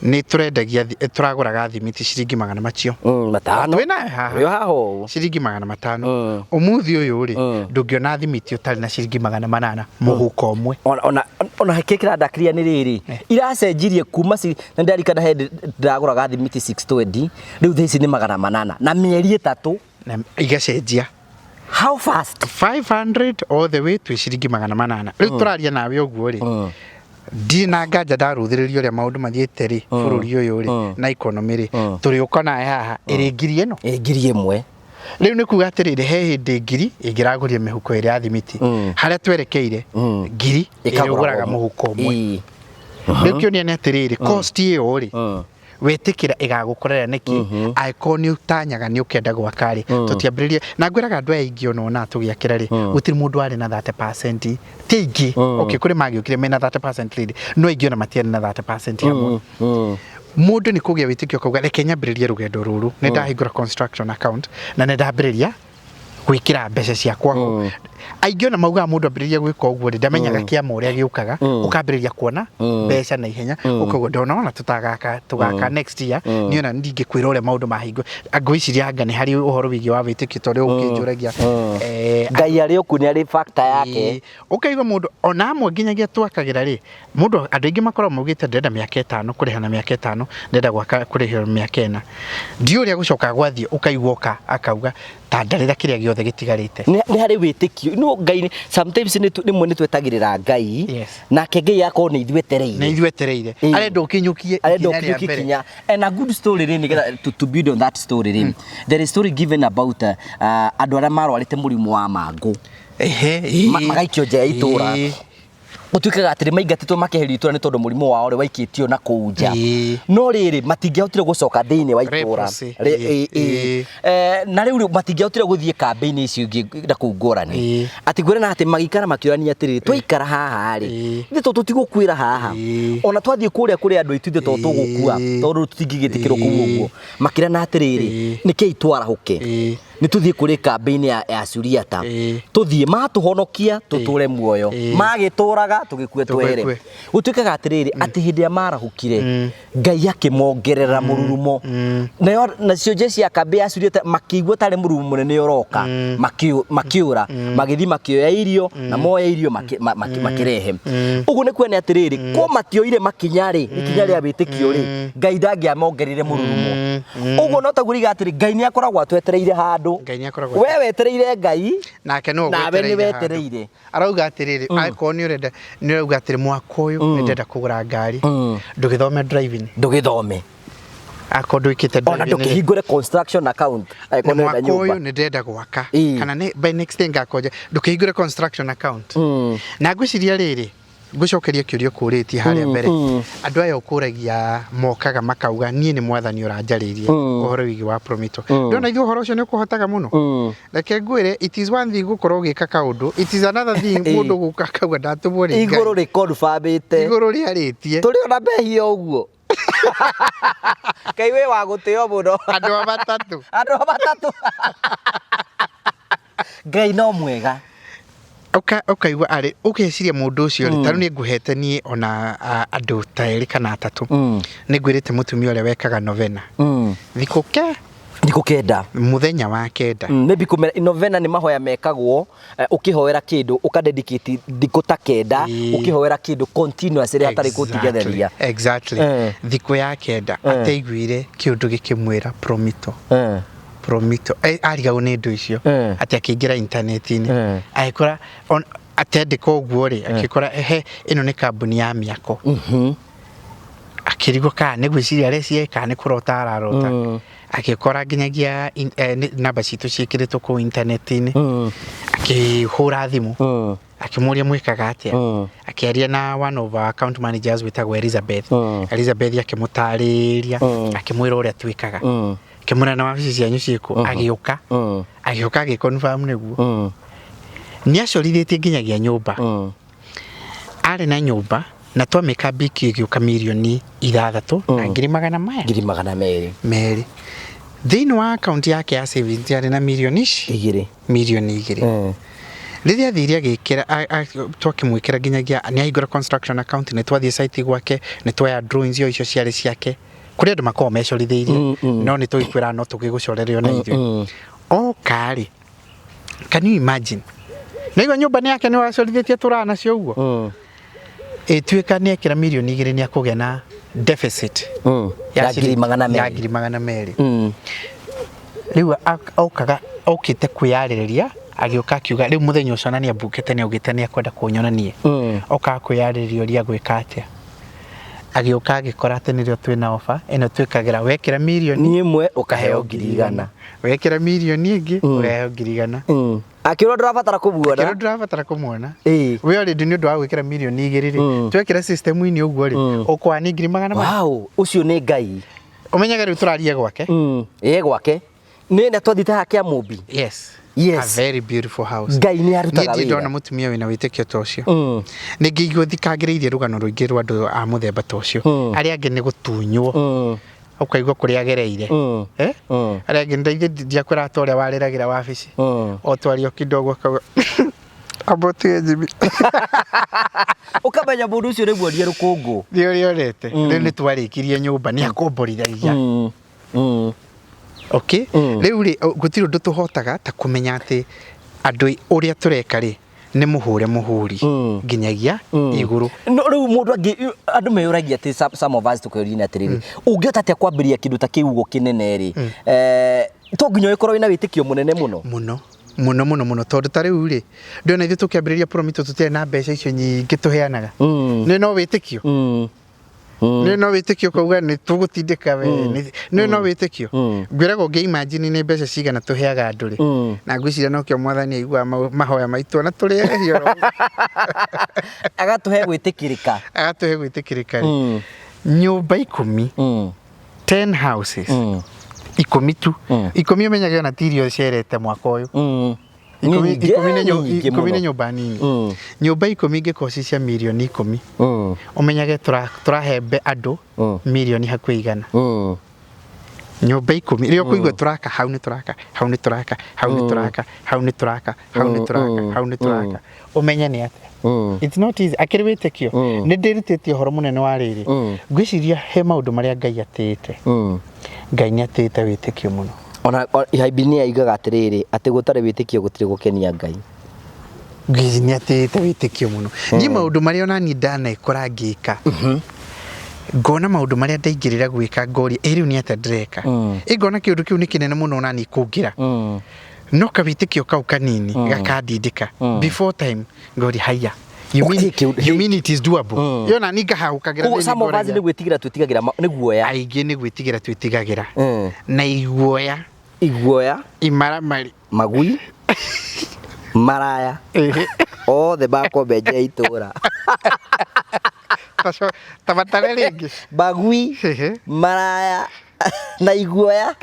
nĩ tũrendagia tũragũraga thimiti ciringi magana macio. 500. Twĩ nawe haha. Wĩ haha ũũ. Ciringi 500. Ũmũthĩ ũyũ rĩ, ndũngĩona thimiti ũtarĩ na ciringi 800 mũhuko ũmwe. Ona kĩrĩa kĩrandakĩria nĩ rĩrĩ, iracenjirie kuma na ndirarikana he ndĩragũraga thimiti 620, rĩu thaa ici nĩ 800 na mĩeri 3. Na igacenjia. How fast? 500 all the way to ciringi 800. Rĩu tũraria nawe ũguo rĩ, ndirĩ na nganja ndarũthĩrĩria ũrĩa maũndũ mathiĩte rĩ, bũrũri ũyũ rĩ, na economy rĩ, tũrĩũka nawe haha ĩrĩ ngiri ĩno. Ĩ 1000. Rĩu nĩ kuga atĩrĩrĩ, he hĩndĩ ngiri ĩngĩragũria mĩhuko ĩrĩa ya thimiti. Harĩa twerekeire, ngiri Ĩkagũra ĩrĩgũraga mũhuko ũmwe. Rĩu kĩonia nĩ atĩrĩrĩ, cost ĩyo rĩ, wetĩkĩra ĩgagũkorera nĩkĩ, angĩkorwo nĩ ũtanyaga nĩ ũkenda gwaka rĩ, tũtiambĩrĩrie. Na ngwĩraga andũ aya aingĩ ona ona tũgĩakĩra rĩ, gũtirĩ mũndũ warĩ na 30%, ti aingĩ. Okay, kũrĩ magĩũkire mena 30% rĩ, no aingĩ ona matiarĩ na 30% hamwe. Mũndũ nĩ kũgĩa wĩtĩkio akauga reke nyambĩrĩrie rũgendo rũrũ, nĩ ndahingũra construction account na nĩ ndambĩrĩria gwĩkĩra mbeca ciakwa ho. Aingĩ ona maugaga mũndũ ambĩrĩria gwĩka ũguo rĩ, ndamenyaga kĩama ũrĩa gĩũkaga, ũkambĩrĩria kuona mbeca na ihenya, ũkauga ndona ona tũtagaka tũgaka next year, niĩ ona ndingĩkwĩra ũrĩa maũndũ mahingwo. Ngwĩciria anga nĩ harĩ ũhoro wĩgiĩ wa wĩtĩkio ta ũrĩa ũkĩnjũragia. Ngai arĩ o kuo nĩ arĩ factor yake. Ĩĩ. Ũkaigua mũndũ ona amwe nginyagia twakagĩra rĩ, mũndũ andũ aingĩ makoragwo maugĩte ndĩrenda mĩaka 5 kũrĩha na mĩaka 5, ndĩrenda gwaka kũrĩha mĩaka 4. Ndiũĩ ũrĩa gũcoka gwathiĩ, ũkaigua oka akauga ta ndarĩra kĩrĩa gĩothe gĩtigarĩte. Nĩ harĩ wĩtĩkio. No Ngai sometimes rĩmwe nĩ twetagĩrĩra Ngai, nake Ngai akorwo nĩ ithuĩ etereire. Nĩ ithuĩ etereire. Arenda ũkinyũkie Arenda ikinya rĩa ũkinyũkie mbere. ikinya. And a good story rĩ, nĩgetha to build on that story rĩ, there is story given about andũ arĩa marwarĩte mũrimũ wa mangũ. Magaikio nja ya itũra. Gũtuĩkaga atĩrĩ maingatĩtwo makeherio itũra nĩ tondũ mũrimũ wao rĩ waikĩtio na kũu nja. No rĩrĩ matingĩahotire gũcoka thĩinĩ wa itũra. Leprosy. Na rĩu rĩ, matingĩahotire gũthiĩ kambĩ-inĩ icio ingĩ na kũu ngũrani. Atĩ ngwĩra atĩ magĩikara makĩũrania atĩrĩrĩ, twaikara haha rĩ, ithuĩ to tũtigũkuĩra haha. Ona twathiĩ kũrĩa kũrĩ andũ aitũ ithuĩ to tũgũkua, tondũ tũtingĩgĩtĩkĩrwo kũu ũguo. Makĩrana atĩrĩrĩ, nĩkĩĩ twarahũke? Nĩ tũthiĩ kũrĩ kambĩ-inĩ ya Suriata. Tũthiĩ, matũhonokia, tũtũre muoyo. Magĩtũraga, tũgĩkue twehere. Tũgĩkue. Gũtuĩkaga atĩrĩrĩ, atĩ hĩndĩ ĩrĩa marahũkire, Ngai akĩmongerera mũrurumo. Nayo, nacio jeshi ya kambĩ ya Suriata makĩigua tarĩ mũrurumo mũnene ũroka, makĩũra, magĩthiĩ makĩoya irio, na moya irio makĩrehe. Ũguo nĩ kuonania atĩrĩrĩ, ko matioire makinya rĩ, ikinya rĩa wĩtĩkio rĩ, Ngai ndangĩamongereire mũrurumo. Ũguo no taguo riuga atĩrĩ, Ngai nĩ akoragwo atwetereire handũ. Ngai nĩ akoragwo We wetereire Ngai, nake no nawe nĩ ũgwetereire handũ. wetereire. Arauga atĩrĩrĩ, angĩkorwo nĩ ũrenda, nĩ ũrauga atĩrĩ mwaka ũyũ nĩ ndĩrenda kũgũra ngari, ndũgĩthome driving. Ndũgĩthome. Akorwo ndwĩkĩte Ona driving rĩ, ndũkĩhingũre construction account, angĩkorwo nĩ ũrenda mwaka ũyũ nyũmba. nĩ ndĩrenda gwaka. Kana nĩ by next day ngakonja, ndũkĩhingũre construction account. Na ngwĩciria rĩrĩ, Ngũcokeria kĩũria ũkũrĩtie harĩa mbere. Andũ aya ũkũragia mokaga makauga niĩ nĩ mwathani ũranjarĩirie ũhoro wĩgiĩ wa Promito. Ndona ithuĩ ũhoro ũcio nĩ ũkũhotaga mũno. Reke ngwĩre, it is one thing gũkorwo ũgĩka kaũndũ, it is another thing mũndũ gũka akauga ndatũmwo nĩ Ngai. Igũrũ rĩ confirmĩte. Igũrũ rĩarĩtie. Tũrĩ ona mehia ũguo. Ngai wĩ wa gũtĩo mũno. Andũ a matatũ. Andũ a matatũ. Ngai no mwega. Ũkaigua arĩ ũgeciria mũndũ ũcio rĩ, ta rĩu nĩ ngũhete niĩ ona andũ ta erĩ kana atatũ. Nĩ ngwĩrĩte mũtumia ũrĩa wekaga novena. Thikũ ke Thikũ 9. Mũthenya wa 9. Maybe kũmera novena nĩ mahoya mekagwo ũkĩhoera kĩndũ ũka dedicate thikũ ta 9 ũkĩhoera kĩndũ continuously hatarĩ gũtigithĩria. Exactly. Thikũ ya 9 ataiguire kĩũndũ gĩkĩmwĩra Promito. Promito. Arigagwo nĩ indo icio. Atĩ akĩingĩra intaneti-inĩ. Agĩkora atendĩka ũguo rĩ, agĩkora he ĩno nĩ kambuni ya mĩako. Akĩrigwo kana nĩ gwĩciria areciria kana nĩ kũrota ararota. Agĩkora nginyagia namba citũ ciĩkĩrĩtwo kũu intaneti-inĩ. Akĩhũra thimũ. Akĩmũria mwĩkaga atĩa. Akĩaria na one of our account managers wĩtagwo Elizabeth. Elizabeth akĩmũtarĩria, akĩmwĩra ũrĩa twĩkaga. Akĩmwĩra na wabici cianyu ciĩkũ. Agĩũka. Agĩũka agĩ confirm nĩguo. Nĩ acorithĩtie nginyagia nyũmba. Arĩ na nyũmba na twamĩka BQ ĩgĩũka mirioni 6 na ngiri magana maya. 200,000. Merĩ. Thĩinĩ wa akaunti yake ya savings yarĩ na mirioni ici 2. 2 mirioni. Rĩrĩa athire agĩkĩra twakĩmwĩkĩra nginyagia nĩ ahingũra construction account, nĩ twathiĩ site gwake, nĩ twoya drawings icio ciarĩ ciake. Kũrĩ andũ makoragwo mecorithĩirie, no nĩ tũgĩkwĩra no tũgĩgũcorere ona ithuĩ. Oka rĩ, can you imagine? Naigua nyũmba nĩ yake nĩ wacorithĩtie tũraa nacio ũguo. Ĩtuĩka nĩ ekĩra 2 mirioni nĩ akũgĩa na deficit Ya ngiri magana ya merĩ. 200,000. Rĩu okaga okĩte kwĩyarĩrĩria, agĩũka akiuga rĩu mũthenya ũcio na nĩambukĩte nĩ augĩte nĩ akwenda kũnyona niĩ. Okaga kwĩyarĩrĩria ũrĩa gwĩka atĩa. Agĩũka agĩkora atĩ nĩrĩo twĩna offer ĩno twĩkagĩra wekĩra mirioni 1 ũkaheo 100,000. Wekĩra mirioni ĩngĩ ũraheo 100,000. Akĩũrwo ndũrabatara kũmuona. Akĩrwo ndũrabatara kũmuona. We already nĩ ũndũ wa gwĩkĩra 2 mirioni rĩ, twekĩra system-inĩ ũguo rĩ, ũkũa nĩ ngiri magana mana. Wow, ũcio nĩ Ngai. Ũmenyage rĩu tũraria gwake. Ĩ gwake. Nĩ na twathiĩte haha kĩa Mũmbi. Yes. Yes. A very beautiful house. Ngai nĩ arutaga Niĩ ndirĩ wĩra. ndona mũtumia wĩna wĩtĩkio ta ũcio. Nĩ ngĩigua thikangĩrĩirie rũgano rũingĩ rwa andũ a mũthemba ta ũcio. Arĩa angĩ nĩ gũtunywo. Ũkaigua kũrĩa agereire. Eh? Arĩa angĩ ndaithĩ ndiakwĩra ta ũrĩa warĩragĩra wabici. O twario kidogo akauga amba ũtige Jimmy. Ũkamenya mũndũ ũcio rĩu orie rũkũngũ. Nĩ ũrĩa orete. Rĩu nĩ twarĩkirie nyũmba nĩ akomborithagia. Okay? Rĩu rĩ, gũtirĩ ũndũ tũhotaga ta kũmenya atĩ andũ ũrĩa tũreka rĩ nĩ mũhũre mũhũri nginyagia igũrũ. No rĩu mũndũ angĩ andũ meyũragia atĩ some of us tũkeyũria atĩrĩrĩ, ũngĩhota atĩa kwambĩrĩria kĩndũ ta kĩu ũguo kĩnene rĩ, to nginya ũgĩkorwo wĩna wĩtĩkio mũnene mũno. Mũno mũno mũno mũno, tondũ ta rĩu rĩ, ndĩona ithuĩ tũkĩambĩrĩria Promito tũtiarĩ na mbeca icio nyingĩ tũheanaga. Nĩ no wĩtĩkio. Nĩ no wĩtĩkio ũkauga nĩ tũgũtindĩka we nĩ no wĩtĩkio. Ngwĩraga ũngĩ imagine nĩ mbeca cigana tũheaga andũ rĩ, na ngwĩciria nokĩo mwathani aiguaga mahoya maitũ ona tũrĩ ehia oro ũguo. Agatũhe gwĩtĩkĩrĩka. Agatũhe gwĩtĩkĩrĩka rĩ, nyũmba 10, 10 houses, 10 tu, 10, ũmenyage ona ti iria ũcerete mwaka ũyũ. Nyingĩ, nyingĩ 10 nĩ mũno. Nyũmba nini. Nyũmba 10 ingĩkorwo ci cia 10 mirioni, ũmenyage tũrahe andũ mirioni hakuhĩ 100. Nyũmba 10 rĩrĩa ũkũigua tũraka hau, nĩ tũraka hau, nĩ tũraka hau, nĩ tũraka hau, nĩ tũraka hau, nĩ tũraka hau, nĩ tũraka, ũmenye nĩ atĩa. It's not easy. Akĩrĩ wĩtĩkio nĩ ndĩrutĩtie ũhoro mũnene wa rĩrĩ, ngwĩciria he maũndũ marĩa Ngai atĩĩte. Ngai nĩ atĩĩte wĩtĩkio mũno. Ona Bibilia yugaga atĩrĩrĩ, atĩ gũtarĩ wĩtĩkio gũtirĩ gũkenia Ngai. Ngai nĩ atĩĩte wĩtĩkio mũno. Niĩ maũndũ marĩa ona niĩ ndanekora ngĩka, ngona maũndũ marĩa ndaingĩrĩra gwĩka, ngoria ĩ rĩu nĩ atĩa ndĩreka, ĩ ngona kĩũndũ kĩu nĩ kĩnene mũno ona niĩ kũngĩra, no kawĩtĩkio kau kanini gakandindĩka before time, ngoria haiya, you mean, you mean it is doable? Yona ni ngahagũkagĩra Koguo thĩinĩ some of us ngoragia. nĩ gwĩtigĩra twĩtigagĩra nĩ guoya. Aingĩ nĩ gwĩtigĩra twĩtigagĩra na iguoya. Iguoya. Imaramari. Magui, maraya, othe makombenjia itũra. Ta matare rĩngĩ. Mbagui, Hehe. maraya na iguoya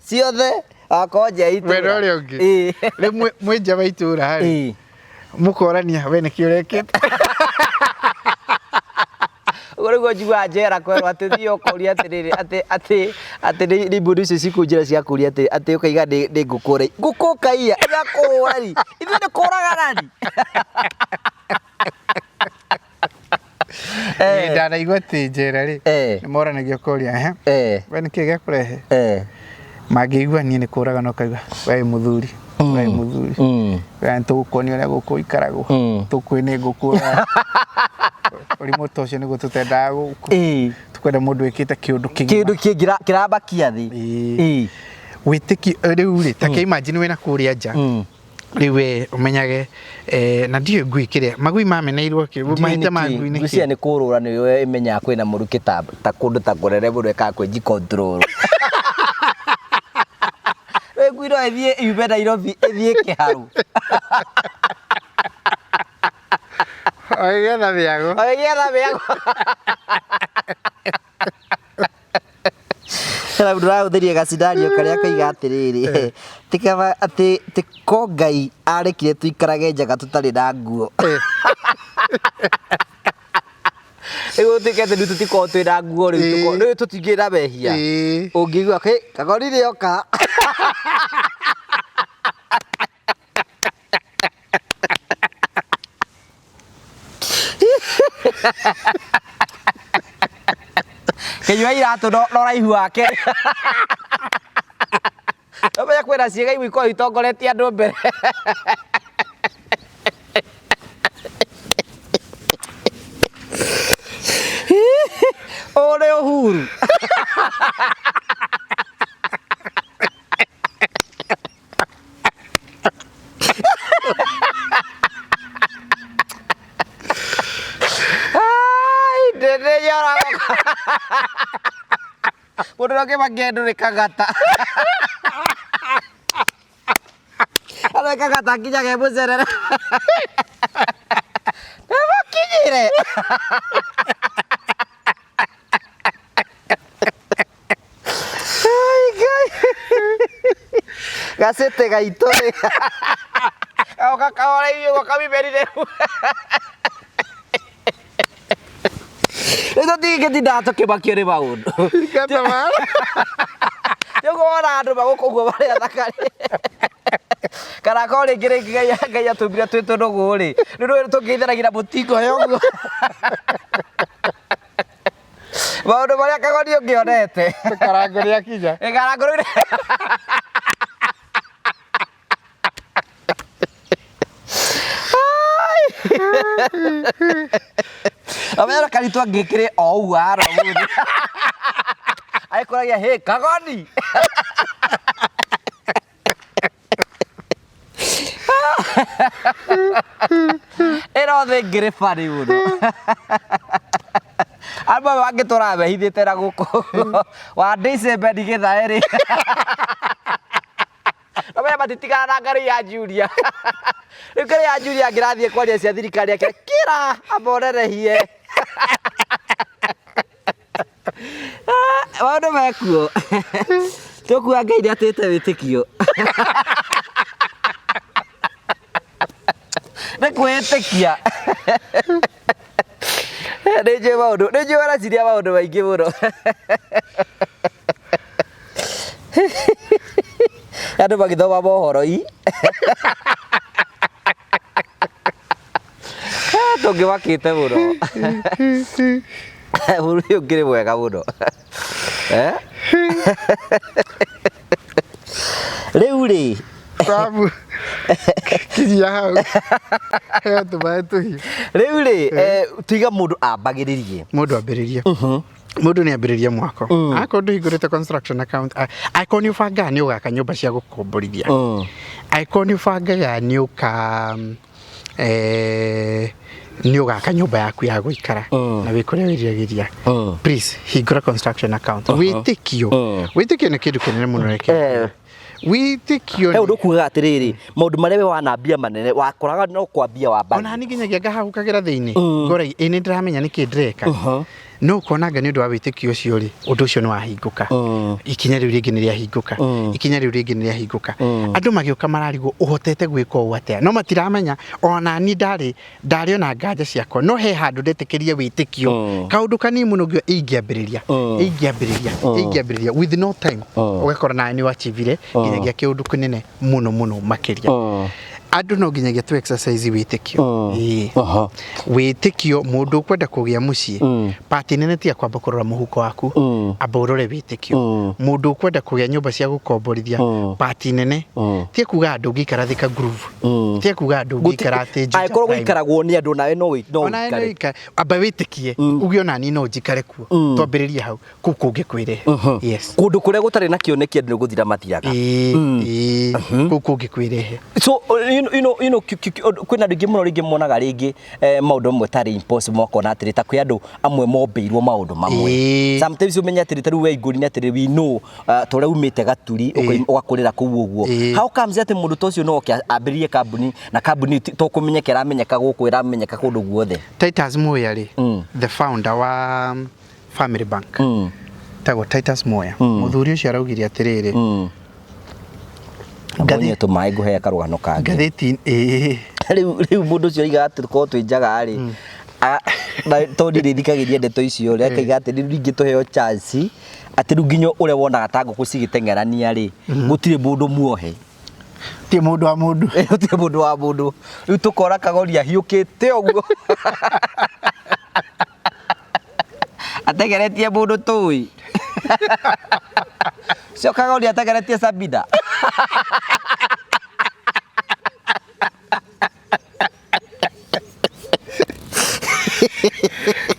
ciothe wakorwo nja ya itũra. Mwena ũrĩa ũngĩ. Ĩĩ. Rĩu mwĩ nja wa itũra rĩ, mũkorania we nĩkĩ ũrekĩte. Ũguo nĩguo njiguaga njera kwerwo atĩ thiĩ ũkoria atĩrĩrĩ atĩ atĩ atĩ nĩ mbũri icio cikũnjĩra ciakũria atĩ atĩ ũkaiga nĩ ngũkũ ũrĩa ngũkũ ũkaiya ĩgakũhũra ri ithuĩ nĩ kũragana ri. Ĩĩ, ndanaigua atĩ njera rĩ, nĩ moranagia ũkoria ehe, we nĩkĩ gĩakũrehe? Mangĩigua niĩ nĩ kũragana ũkaigua we wĩ mũthuri, we wĩ mũthuri. We nĩ tũgũkuonia ũrĩa gũkũ ikaragwo. Tũkwĩ nĩ ngũkũ ũrimũ ta ũcio nĩguo tũtendaga gũkũ. Tũkwenda mũndũ wĩkĩte kĩũndũ kĩgima. Kĩndũ kĩngĩ kĩrambakia thĩ. Wĩtĩkio rĩu rĩ, ta kĩ imagine wĩna kũrĩa nja. Rĩu we ũmenyage na ndiũĩ ngui kĩrĩa magui mameneirwo kĩ mahĩtia ma ngui nĩ Ngwĩciria kĩ? nĩ kũrũra nĩyo ĩmenyaga kwĩna mũrukĩ ta kũndũ ta kũnene mũno ĩkaga kwĩji control. Rĩu ngui no ĩthiĩ yume Nairobi ĩthiĩ kĩharũ. Ĩgĩetha mĩago. O ĩgĩetha mĩago. Hena mũndũ ũrahũthĩrire gacindario karĩa koiga atĩrĩrĩ, ti kaba atĩ ti ko Ngai arekire tũikarage njaga tũtarĩ na nguo. Rĩu gũtuĩke atĩ rĩu tũtikoragwo twĩ na nguo rĩu rĩu tũtingĩrĩ na mehia. Ũngĩigua kĩ kagoni nĩoka. Kĩnyua iratũ na ũraihu wake. Ũmenye kwĩna ciĩga imwe ikoragwo itongoretie andũ mbere. Ũyũ nĩ Uhuru. Ai, ndĩrĩ yoraga. Mũndũ ũrĩa ũngĩmakia andũ nĩ kagata. Arĩ kagata nginya ke mũcerere. Nĩmũkinyire. Ai, Ngai. Gacĩtĩ gaitũ rĩ. Gagoka kahoreirie ũguo kamimerire. Rĩu tũtingĩtindaga tũkĩmakio nĩ maũndũ. Nĩguo wona andũ magũkũ ũguo marĩ athaka rĩ. Kana akorwo rĩngĩ rĩngĩ Ngai atũmbire twĩ tũnũgũ rĩ. Rĩu nĩũĩ tũngĩithanagia na mũtingo ũguo. Maũndũ marĩa kagoni ũngĩonete. Karango nĩakinya. Karango rĩu Amera karitũ angĩkĩrĩ o ũguo haro mũthĩ. Agĩkũragia hĩ kagoni. Ĩno thĩ ngĩrĩ bani mũno. Andũ aya mangĩtũraga mehithĩte na gũkũ. Wa ndĩicembe ndigĩthae rĩ. Amenya matitigana na ngarĩ ya Julia. Rĩu ngarĩ ya Julia angĩrathiĩ kwaria cia thirikari akĩra kĩra amonerehie. Maũndũ mekuo. Tũkuga Ngai nĩatĩte wĩtĩkio. Nĩ kwĩĩtĩkia. Nĩ njũĩ maũndũ, nĩ njũĩ ũreciria maũndũ maingĩ mũno. Andũ magĩthoma mohoro i. Tũngĩmakĩte mũno. Bũrũri ũyũ ũkĩrĩ mwega mũno. Eh? Rĩu rĩ, Babu, kinyia hau. Heo tũmaĩ tũhiũ. Rĩu rĩ, tiga mũndũ ambagĩrĩrie. Mũndũ ambĩrĩrie. Mũndũ nĩ ambĩrĩrie mwako. Akorwo ndũhingũrĩte construction account, angĩkorwo nĩ ũbangaga nĩ ũgaka nyũmba cia gũkomborithia. Angĩkorwo nĩ ũbangaga nĩ ũka nĩ ũgaka nyũmba yaku ya gũikara na wĩ kũrĩa wĩriragĩria. Please hingũra construction account. Wĩtĩkio. Wĩtĩkio nĩ kĩndũ kĩnene mũno reke. Wĩtĩkio He ũndũ kugaga atĩrĩrĩ, maũndũ marĩa we wanambia manene wakoraga no kwambia wambagia. Ona niĩ nginyagia ngahahũkagĩra thĩinĩ ngora ĩ nĩ ndĩramenya nĩkĩ ndĩreka, no ũkona anga nĩ ũndũ wa wĩtĩkio ũcio rĩ, ũndũ ũcio nĩ wahingũka, ikinya rĩu rĩngĩ nĩ rĩahingũka, ikinya rĩu rĩngĩ nĩ rĩahingũka. Andũ magĩũka mararigwo ũhotete gwĩka ũũ atĩa, no matiramenya ona niĩ ndarĩ ndarĩ ona nganja ciakwa, no he handũ ndetĩkĩrie wĩtĩkio kaũndũ kanini mũno ngiuga ingĩambĩrĩria, ingĩambĩrĩria, ingĩambĩrĩria, with no time ũgakora nawe nĩ wachivire nginyagia kĩũndũ kĩnene mũno mũno makĩria. Andũ no nginyagia tu exercise wĩtĩkio. Ĩĩ. Wĩtĩkio, mũndũ ũkwenda kũgĩa mũciĩ, pati nene tiga kwamba kũrora mũhuko waku, amba ũrore wĩtĩkio. Mũndũ ũkwenda kũgĩa nyũmba cia gũkomborithia, pati nene tiga kuga andũ ũngĩikara Thika Groove, tiga kuga andũ ũngĩikara atĩ Juja Angĩkorwo Prime. gũikaragwo nĩ andũ, nawe no no Onawe no ũikare. ũikare. Amba wĩtĩkie uge ona niĩ no njikare kuo, twambĩrĩrie hau kũu kũngĩ kwĩrehe. Yes. Kũndũ kũrĩa gũtarĩ na kĩoneki andũ nĩ gũthira mathiraga. Ĩĩ, ĩĩ, kũu kũngĩ kwĩrehe. So kwĩna andũ aingĩ mũno rĩngĩ monaga rĩngĩ maũndũ mamwe tarĩ impossible, makona atĩrĩ ta kwĩ andũ amwe mombĩirwo maũndũ mamwe. Sometimes ũmenye atĩrĩ, ta rĩu we Ngũri nĩ atĩrĩ, we know ta ũrĩa umĩte Gaturi, ũgakũrĩra kũu ũguo. How comes atĩ mũndũ ta ũcio no oke ambĩrĩrie kambuni, na kambuni to kũmenyeka ĩramenyeka gũkũ, ĩramenyeka kũndũ guothe? Titus Muya rĩ, the founder wa Family Bank, tagwo Titus Muya, mũthuri ũcio araugire atĩrĩrĩ, Mbonye tũmaĩ ngũhe karũgano kangĩ. Ngathĩti, ĩĩ. Rĩu mũndũ ũcio oigaga atĩ korwo twĩ njaga rĩ, na tondũ ndirĩ thikagĩria ndeto icio rĩ, akaiga atĩ rĩu rĩngĩ tũheo chance atĩ rĩu nginya ũrĩa wonaga ta ngũkũ cigĩteng'erania rĩ, gũtirĩ mũndũ muohe. Ti mũndũ wa mũndũ. Gũtirĩ mũndũ wa mũndũ. Rĩu tũkora kagori ahiũkĩte ũguo atengeretie mũndũ tũĩ cio, kagori atengeretie Sabina.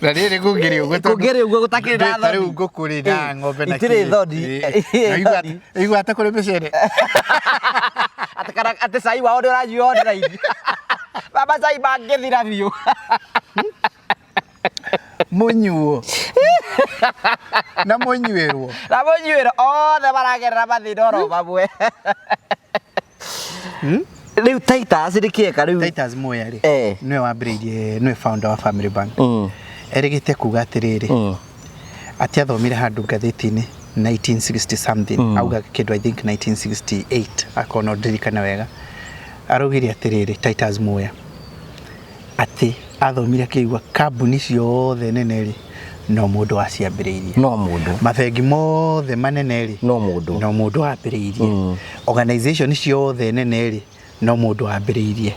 Na rĩrĩ kũngĩrĩ ũguo tondũ- Kũngĩrĩ ũguo gũtakĩrĩ na Ta rĩu thoni. ngũkũ rĩ na ng'ombe na Itirĩ kĩ. thoni. Ĩĩ. Na igua ata kũrĩ mĩcere. Atĩ kana atĩ cai wao nĩ ũranyua online, baba, cai mangĩthira biũ. Mũnyuo na mũnyuĩrwo. Na mũnyuĩro othe maragerera mathĩna oro mamwe. Rĩu Titus nĩ kĩeka rĩu? Titus Muya rĩ, nĩwe wambĩrĩirie, nĩwe founder wa Family Bank. Erĩgĩte kuga atĩrĩrĩ, atĩ athomire handũ ngathĩti-inĩ 1960 something, auga kĩndũ, I think 1968 akorwo no ndirikane wega. Araugire atĩrĩrĩ, Titus Muya, atĩ athomire akĩigua kambuni ciothe nene rĩ, no mũndũ waciambĩrĩirie. No mũndũ. Mabengi mothe manene rĩ, No mũndũ. no mũndũ wambĩrĩirie. Organization ciothe nene rĩ, no mũndũ wambĩrĩirie.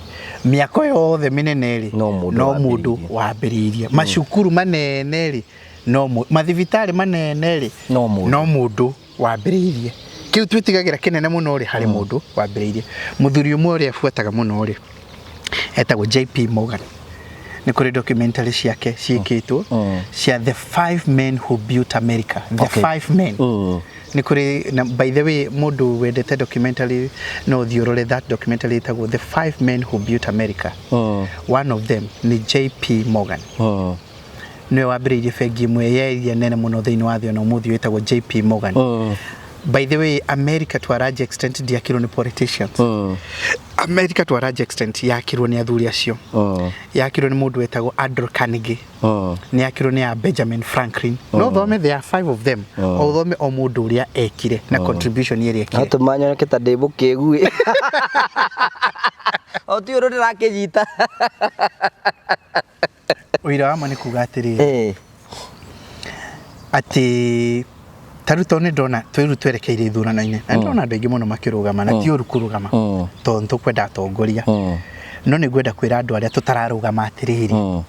Mĩako yothe mĩnene rĩ, No mũndũ no mũndũ wambĩrĩirie. Wambĩrĩirie. Macukuru manene rĩ, no mathibitarĩ manene rĩ, No mũndũ. No mũndũ wambĩrĩirie. Kĩu twĩtigagĩra kĩnene mũno rĩ, harĩ mũndũ wambĩrĩirie. Mũthuri ũmwe ũrĩa buataga mũno rĩ, etagwo JP Morgan. Nĩ kũrĩ documentary ciake ciĩkĩtwo cia the five men who built America, the five men. Nĩ kũrĩ na, by the way, mũndũ wendete documentary no ũthiĩ ũrore that documentary ĩtagwo The Five Men Who Built America. One of them nĩ JP Morgan. Nĩwe wambĩrĩirie bengi ĩmwe ya iria nene mũno thĩinĩ wa thĩ ona ũmũthĩ, ĩtagwo JP Morgan. By the way, America to a large extent ndiakirwo nĩ politicians. America to a large extent yakirwo nĩ athuri acio. Yakirwo nĩ mũndũ wetagwo Andrew Carnegie, nĩ yakirwo nĩ ya Benjamin Franklin. No thome, there are five of them, o ũthome o mũndũ ũrĩa ekire na contribution ĩrĩa ekire. Atũma nyoneke ta ndĩ mũkĩgu, o ti ũndũ ndĩrakĩnyita. Ũira wa ma nĩ kuga atĩrĩrĩ, atĩ ta rĩu tondũ nĩ ndona twĩru twerekeire ithurano-inĩ na ndĩrona andũ aingĩ mũno makĩrũgama, na ti ũru kũrũgama tondũ nĩ tũkwenda atongoria, no nĩ ngwenda kwĩra andũ arĩa tũtararũgama atĩrĩrĩ,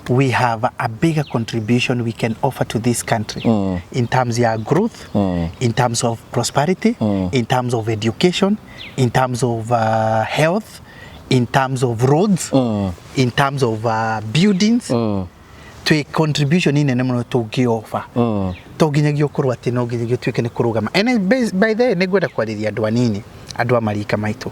we have a bigger contribution we can offer to this country in terms ya growth, in terms of prosperity, in terms of education, in terms of health, in terms of roads, in terms of buildings. Twĩ contribution nene mũno tũngĩ-offer. To nginyagia ũkorwo atĩ no nginyagia ũtuĩke nĩ kũrũgama. And by the way, nĩ ngwenda kwarĩria andũ anini Andũ a marika maitũ,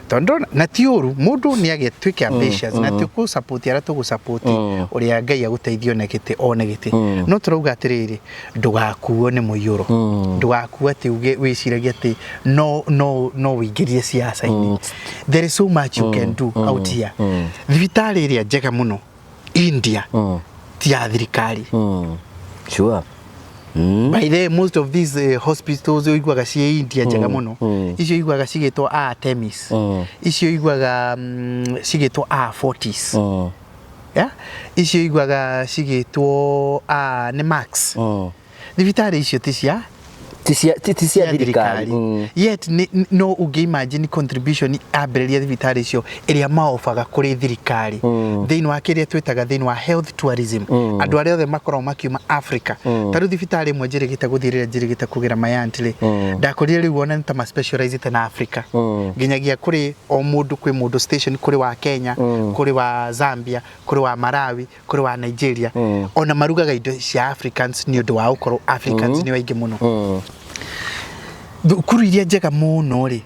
tondũ na ti ũru mũndũ nĩ agĩtuĩke ambitious, na ti kũ support arĩa tũgũ support ũrĩa Ngai agũteithio one gĩtĩ, one gĩtĩ. No tũrauga atĩrĩrĩ, ndũgakuo nĩ mũiyũro, ndũgakuo atĩ uge wĩciragie atĩ no wĩingĩrie siasa-inĩ. There is so much you can do out here. Thibitarĩ ĩrĩa njega mũno India ti ya thirikari. By the way, most of these hospitals ũiguaga ciĩ India njega mũno, icio ũiguaga cigĩtwo Artemis, icio ũiguaga cigĩtwo Fortis, yeah? Icio ũiguaga cigĩtwo nĩ Max. Thibitarĩ icio ti cia Ti cia thirikari. Yet no ũngĩ imagine contribution ambĩrĩria thibitarĩ icio ĩrĩa maobaga kũrĩ thirikari thĩinĩ wa kĩrĩa twĩtaga thĩinĩ wa health tourism, andũ arĩa othe makoragwo makiuma Africa. Ta rĩu thibitarĩ ĩmwe njĩrĩgĩte gũthiĩ, rĩrĩa njĩrĩgĩte kũgĩra mayanti rĩ, ndakorire rĩu ona nĩ ta ma specialized na Africa, nginyagia kũrĩ o mũndũ, kwĩ mũndũ station, kũrĩ wa Kenya, kũrĩ wa Zambia, kũrĩ wa Malawi, kũrĩ wa Nigeria. Ona marugaga indo cia Africans nĩ ũndũ wa gũkorwo Africans nĩ aingĩ mũno. Thukuru iria njega mũno rĩ,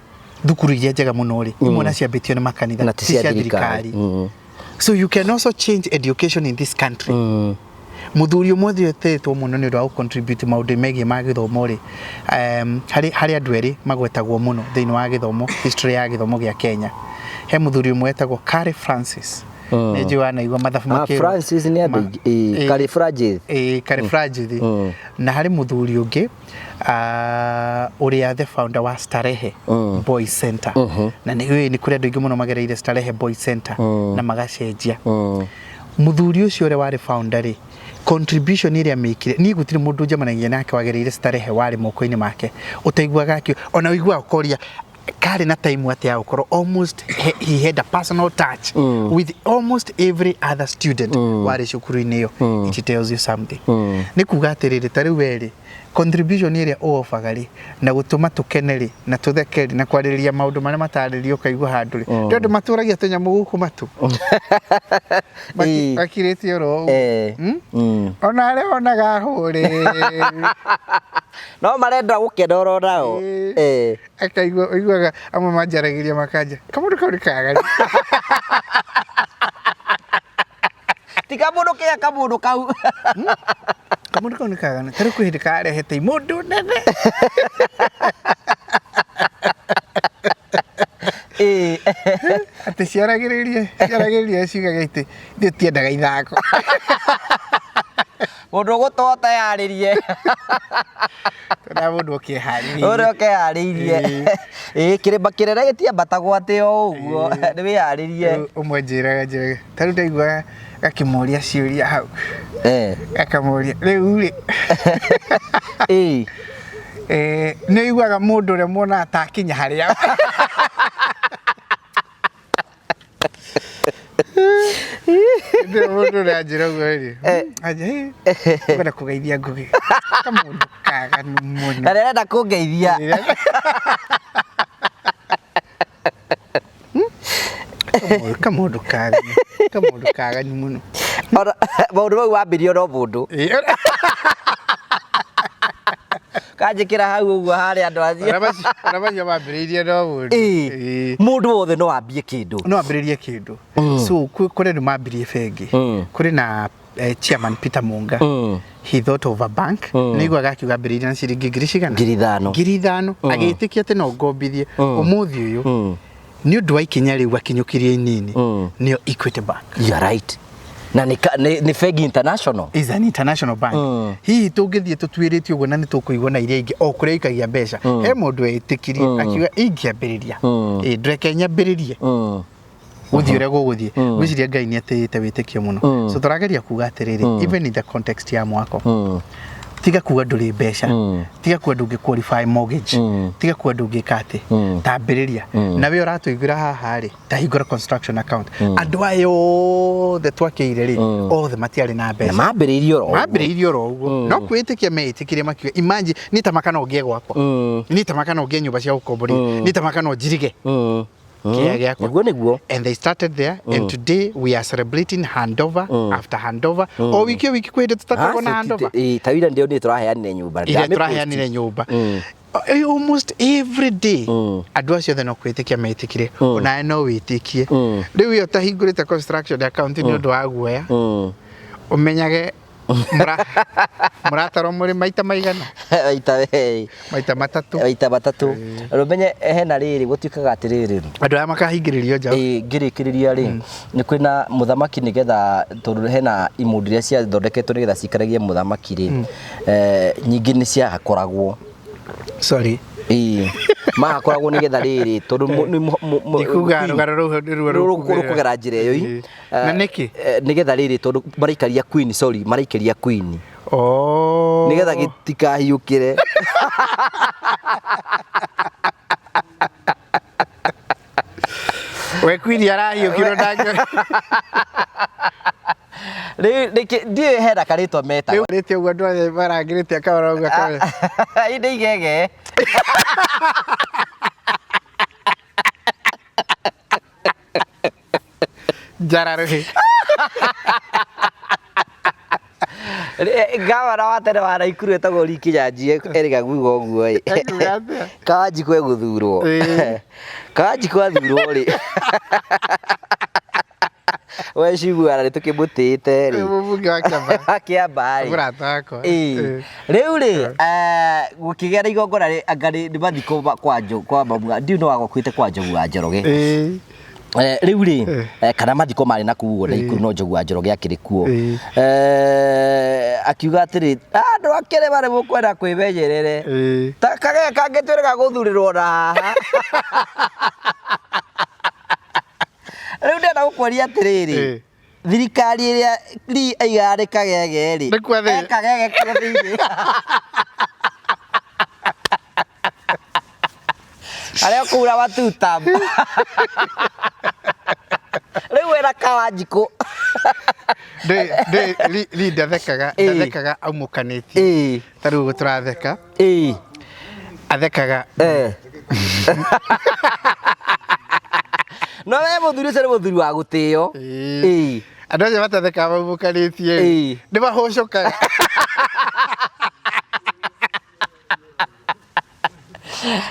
thukuru iria njega mũno rĩ, imwe na ciambĩtio nĩ makanitha, na ti cia thirikari. So you can also change education in this country. Muthuri ũmwe ũthiĩtĩtwo mũno nĩ ũndũ wa gũ-contribute maũndũ megiĩ ma gĩthomo rĩ, harĩ andũ erĩ magwetagwo mũno thĩinĩ wa gĩthomo, history ya gĩthomo gĩa Kenya. He mũthuri ũmwe wetagwo Carey Francis. Nĩ njũĩ wanaigua mathabu makĩrwo. Francis nĩ andũ aingĩ. Carey Francis. Ĩĩ, Carey Francis. Na harĩ mũthuri ũngĩ ũrĩa the founder wa Starehe Boys Center. Na nĩ kũrĩ andũ aingĩ mũno magereire Starehe Boys Center na magacenjia. Mũthuri ũcio ũrĩa warĩ founder rĩ, contribution ĩrĩa mĩkire, niĩ gũtirĩ mũndũ njemanagia nake wagereire Starehe warĩ moko-inĩ make ũtaiguaga ona ũiguaga ũkoria karĩ na time atĩ ya gũkorwo almost he had a personal touch with almost every other student warĩ cukuru-inĩ ĩyo. It tells you something. Nĩ kuga atĩrĩrĩ, ta rĩu werĩ contribution ĩrĩa ũobaga rĩ, na gũtũma tũkene rĩ, na tũtheke rĩ, na kwarĩrĩria maũndũ marĩa matarĩrio ũkaigua handũ rĩ, nĩ andũ matũragia tũnyamũ gũkũ matũ makirĩte oro ũguo. Ona arĩa onaga hũrĩ No marenda gũkena oro nao. Akaigua ũiguaga amwe manjaragĩria makanja kamũndũ kau nĩ kagari. Ti kamũndũ kĩa kamũndũ kau. Kamũndũ kau nĩ kagana. Ta rĩu kwĩ hĩndĩ karehete imũndũ nene. Atĩ ciaragĩrĩrie ciugaga atĩ ithuĩ tiendaga ithako. Mũndũ ũgũtwo tayarĩrie. Na mũndũ ũkĩharĩrĩirie. Ũrĩa ũkeharĩirie. Ĩĩ, kĩrĩma kĩnene gĩtiambatagwo atĩ o ũguo, nĩ wĩharĩrie. Rĩu ũmwe njĩraga ta rĩu ndaigua gakĩmũria ciũria hau, gakamũria rĩu rĩ, nĩ ũiguaga mũndũ ũrĩa muonaga ta akinya harĩa. Ndĩ mũndũ ũrĩa anjĩra ũguo rĩ, anjĩra, "Hey, ngwenda kũgeithia Ngũgĩ kamũndũ kaganu mũno." Na nĩarenda kũngeithia. Kamũndũ kaganu mũno. Ona maũndũ mau wambirio no mũndũ kanjĩkĩra hau ũguo harĩa andũ acio. Ona macio mambĩrĩirie no mũndũ. Mũndũ wothe no ambie kĩndũ. No ambĩrĩrie kĩndũ. So kũrĩ andũ mambirie bengi. Kũrĩ na chairman Peter Munga. He thought of a bank. Nĩ iguaga akiuga ambĩrĩirie na ciringi ngiri cigana? 5,000. 5,000. Agĩtĩkia atĩ no ngombithie. Ũmũthĩ ũyũ, nĩ ũndũ wa ikinya rĩu akinyũkirie inini, nĩyo Equity Bank. You are right. Na nĩ bengi international. Is an international bank. Hihi tũngĩthiĩ tũtuĩrĩtie ũguo na nĩ tũkũigua na iria ingĩ o kũrĩa ikagia mbeca, he mũndũ wetĩkirie akiuga ingĩambĩrĩria, ĩ ndũreke nyambĩrĩrie, gũthiĩ ũrĩa gũgũthiĩ. Ngwĩciria Ngai nĩ atĩĩte wĩtĩkio mũno. So tũrageria kuga atĩrĩrĩ, even in the context ya mwako, tiga kuga ndũrĩ mbeca, tiga kuga ndũngĩ qualify mortgage, tiga kuga ndũngĩka atĩ, tambĩrĩria. Na we ũratũiguĩra haha rĩ, ta hingũra construction account. Andũ aya othe twakĩire rĩ, othe matiarĩ na Na mbeca. Mambĩrĩirie oro ũguo. Mambĩrĩirie oro ũguo, no kwĩtĩkia meĩtĩkirie makiuga, imagine, niĩ ta maka no ngĩe gwakwa, niĩ ta maka no ngĩe nyũmba cia gũkomborithia, niĩ ta maka no njirige kĩrĩa gĩakwa. Nĩguo. And they started there, and today we are celebrating handover after handover, o wiki o wiki kwĩ hĩndĩ tũtakoragwo na handover. Ta ira ndio nĩ tũraheanire nyũmba. Iria Ndamĩ tũraheanire nyũmba. Almost every day andũ acio othe no kwĩtĩkia metĩkire, onawe no wĩtĩkie. Rĩu ĩyo ũtahingũrĩte construction account nĩ ũndũ wa guoya, ũmenyage mũratarwo mũrĩ maita maigana? Maita, hey. Maita matatũ. Maita matatũ. Rũmenye hena rĩrĩ gũtuĩkaga atĩrĩrĩ, andũ aya makahingĩrĩrio nja. Ĩĩ, ngĩrĩkĩrĩria rĩ, nĩ kwĩna mũthamaki nĩgetha, tondũ hena imũndũ iria ciathondeketwo nĩgetha cikaragie mũthamaki rĩ, nyingĩ nĩ ciakoragwo. Sorry. Ĩĩ, mahakoragwo nĩgetha rĩrĩ, tondũ Ndikuga rũgano rũu nĩruo rũkũgera njĩra ĩyo. Ĩĩ. Na nĩkĩ? Nĩgetha rĩrĩ, tondũ maraikaria queen, sorry, maraikaria queen Oh. nĩgetha gĩtikahiũkĩre. We queen arahiũkirwo ndangĩ. Rĩu ndiũĩ hena karĩtwa metagwo. Rĩu rĩte ũguo andũ othe marangĩrĩte akahora ũguo akahora. Inde igege. Njara rũhĩ. Gavana wa tene wa Naikuru etagwo Lee Kinyanjui erĩga kuuga ũguo ĩ. Ekuga atĩa? Kawanjikũ egũthurwo. Ĩĩ. Kawanjikũ athurwo rĩ, we ciguana nĩ tũkĩmũtĩĩte rĩ. Mũmbunge wa Kĩambaa. Wa Kĩambaa rĩ. Mũrata wakwa. Ĩĩ. Rĩu rĩ, gũkĩgĩa na igongona rĩ, anga nĩ mathiko kwa mamu, ndiũĩ no wagwakuĩte kwa Njogu wa Njoroge. Ĩĩ. Rĩu rĩ, kana mathiko marĩ na kũu ũguo Naikuru, no Njogu wa Njoroge akĩrĩ kuo. Akiuga atĩrĩ, andũ akĩrĩ marĩ mũkwenda kwĩmenyerere. Ta kagege kangĩtuĩka gũthurĩrwo na haha. Rĩu ndĩrenda gũkũria atĩrĩrĩ, thirikari ĩrĩa Lee aigaga nĩ kagege rĩ, Nĩ kuo thĩinĩ. he kagege kuo thĩinĩ. Arĩa ũkũura matuta. Rĩu wĩna Kawanjikũ. Ndĩ ndathekaga ndathekaga aumũkanĩtie. Ta rĩu ũguo tũratheka. Athekaga. No we mũthuri ũcio nĩ mũthuri wa gũtĩo. Ĩĩ. Andũ acio matathekaga maumũkanĩtie nĩ mahũcũkaga.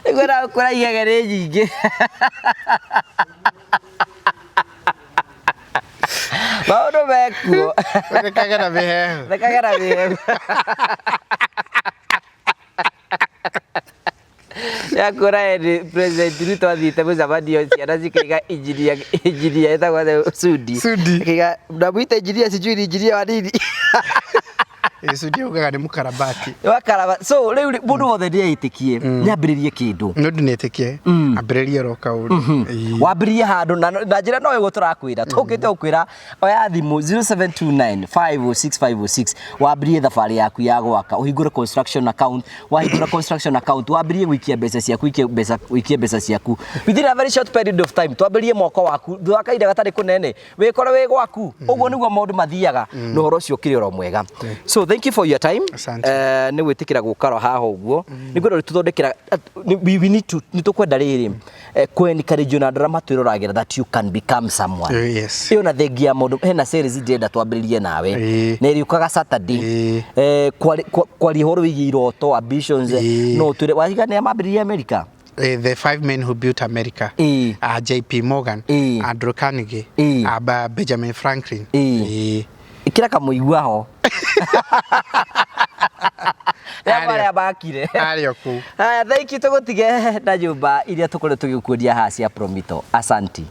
Nĩguo ndagũkora igege nĩ nyingĩ. Maũndũ mekuo. Thekage na mĩheehũ. Thekage na mĩheehũ. Yakuona hĩndĩ President Ruto athiĩte mũcemanio, ciana cikaiga engineer, engineer etagwo atĩa? Sudi. Sudi. Akaiga mnamuita engineer, sijui ni engineer wa nini. Ĩĩ, Sudi augaga nĩ mũkarabati. Wakaraba. So rĩu mũndũ wothe nĩ etĩkie, nĩ ambĩrĩrie kĩndũ. Nĩ ũndũ nĩetĩkie ambĩrĩrie oro kaũndũ. Ĩĩ. Wambĩrĩrie handũ na njĩra no ĩguo tũrakwĩra, tũkĩte gũkwĩra oya thimũ 0729 506 506, wambĩrĩrie thabarĩ yaku ya gwaka, ũhingũre construction account. Wahingũra construction account, wambĩrĩrie gũikia mbeca ciaku, wikie mbeca, wikie mbeca ciaku within a very short period of time. Twambĩrĩrie mwako waku, thutha wa kahinda gatarĩ kũnene wĩkore wĩ gwaku. Ũguo nĩguo maũndũ mathiaga na ũhoro ũcio ũkĩrĩ oro mwega. So thank you for your time. Asante. Nĩ gwĩtĩkĩra gũka haha ũguo nĩ ngwenda tũthondekera we need to, nĩ tũkwenda rĩrĩ kũ encourage ona andũ arĩa matwĩroragĩra that you can become someone. Yes. Ĩyo na thengia ya maũndũ, hena series ndĩrenda twambĩrĩrie nawe na ĩrĩũkaga Saturday. Kwaria ũhoro wĩgiĩ iroto, ambitions. No ũtwĩre wahiga nĩ mambĩrĩrie America. The five men who built America. JP Morgan, Andrew Carnegie, Benjamin Franklin. Ĩkĩra kamũigua ho rĩa marĩa makire. Arĩ o kũu. Haya, thank you, tũgũtige na nyũmba iria tũkoretwo tũgĩkuonia haha cia Promito. Asanti.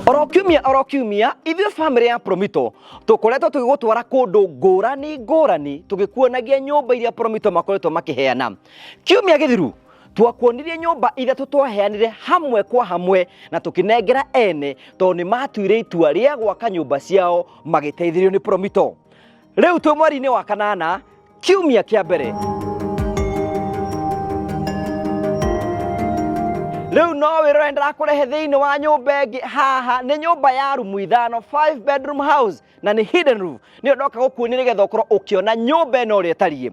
Oro kiumia, oro kiumia, ithuĩ family ya Promito tũkoretwo tũgĩgũtwara kũndũ ngũrani ngũrani, tũgĩkuonagia nyũmba iria Promito makoretwo makĩheana. Kiumia gĩthiru twakuonirie nyũmba ithatũ twaheanire hamwe kwa hamwe na tũkĩnengera ene, tondũ nĩ matuire itua rĩa gwaka nyũmba ciao magĩteithĩrĩrio nĩ Promito. Rĩu twĩ mweri-inĩ wa kanana, kiumia kĩa mbere. Rĩu no wĩrore ndĩrakũrehe thĩinĩ wa nyũmba ĩngĩ haha, nĩ nyũmba ya rumu ithano, 5 bedroom house, na nĩ hidden roof. Nĩyo ndoka gũkuonia nĩgetha ũkorwo ũkĩona nyũmba ĩno ũrĩa ĩtariĩ.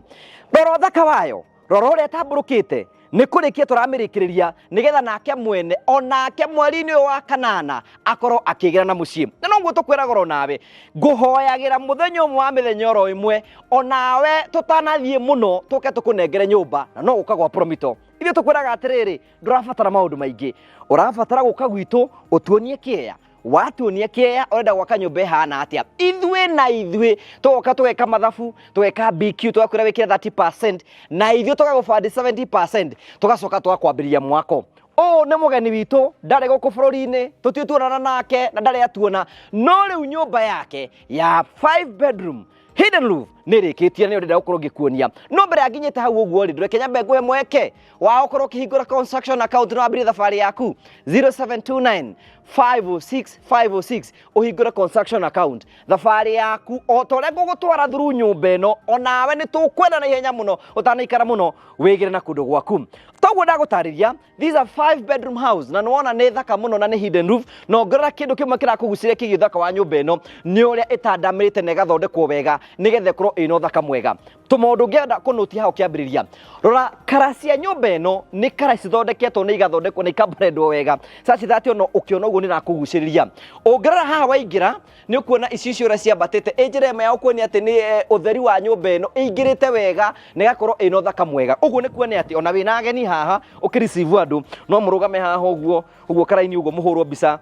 Rora ũthaka wayo, rora ũrĩa ĩtambũrũkĩte. Nĩ kũrĩkia tũramĩrĩkĩrĩria nĩgetha nake mwene onake mweri-inĩ ũyũ wa kanana akorwo akĩgĩra na mũciĩ. Na noguo tũkwĩraga oro nawe, ngũhoyagĩra mũthenya ũmwe wa mĩthenya oro ĩmwe onawe tũtanathiĩ mũno tũke tũkũnengere nyũmba, na no gũka gwa Promito. Ithuĩ tũkwĩraga atĩrĩrĩ, ndũrabatara maũndũ maingĩ, ũrabatara gũka gwitũ ũtuonie kĩea. Watuonia kĩea ũrenda gwaka nyũmba ĩhana atĩa, ithuĩ na ithuĩ tũgoka tũgeka mathabu, tũgeka BQ, tũgakwĩra wĩkĩre 30% na ithuĩ tũgagũbandi 70%, tũgacoka tũgakwambĩrĩria mwako. Ũyũ nĩ mũgeni witũ, ndarĩ gũkũ bũrũri-inĩ, tũtiũĩ tuonana nake na ndarĩ atuona, no rĩu nyũmba yake ya 5 bedroom hidden roof nĩ ĩrĩkĩtie, nĩyo ndĩrenda gũkorwo ngĩkuonia. No mbere ya nginyĩte hau ũguo rĩ, ndũreke nyambe nguhe mweke wa ũkorwo ũkĩhingũra construction account na wambĩrĩrie thabarĩ yaku. 0729 506 506, ũhingũre construction account, thabarĩ yaku o ta ũrĩa ngũgũtwara through nyũmba ĩno, onawe nĩ tũkwenda na ihenya mũno, ũtanaikara mũno wĩgĩre na kũndũ gwaku. Toguo ndagũtarĩria, these are 5 bedroom house, na nĩwona nĩ thaka mũno na nĩ hidden roof. Na ũngĩrora kĩndũ kĩmwe kĩrakũgucĩrĩria kĩgiĩ ũthaka wa nyũmba ĩno nĩ ũrĩa ĩtandamĩrĩte na ĩgathondekwo wega nĩgetha ĩkorwo ĩna ũthaka mwega. Tũmaũndũ ũngĩenda kũnũtia hau kĩambĩrĩria, rora kara cia nyũmba ĩno, nĩ kara cithondeketwo na igathondekwo na ikabrandwo wega such that ona ũkĩona ũguo nĩ ĩrakũgucĩrĩria. Ũngĩrora haha waingĩra nĩ ũkuona icicio ũrĩa ciambatĩte, ĩ njĩra ĩmwe ya gũkuonia atĩ nĩ ũtheri wa nyũmba ĩno ĩingĩrĩte wega na ĩgakorwo ĩna ũthaka mwega. Ũguo nĩ kuonia atĩ ona wĩna ageni haha ũkĩreceive andũ, no mũrũgame haha ũguo ũguo karaini ũguo mũhũrwo mbica,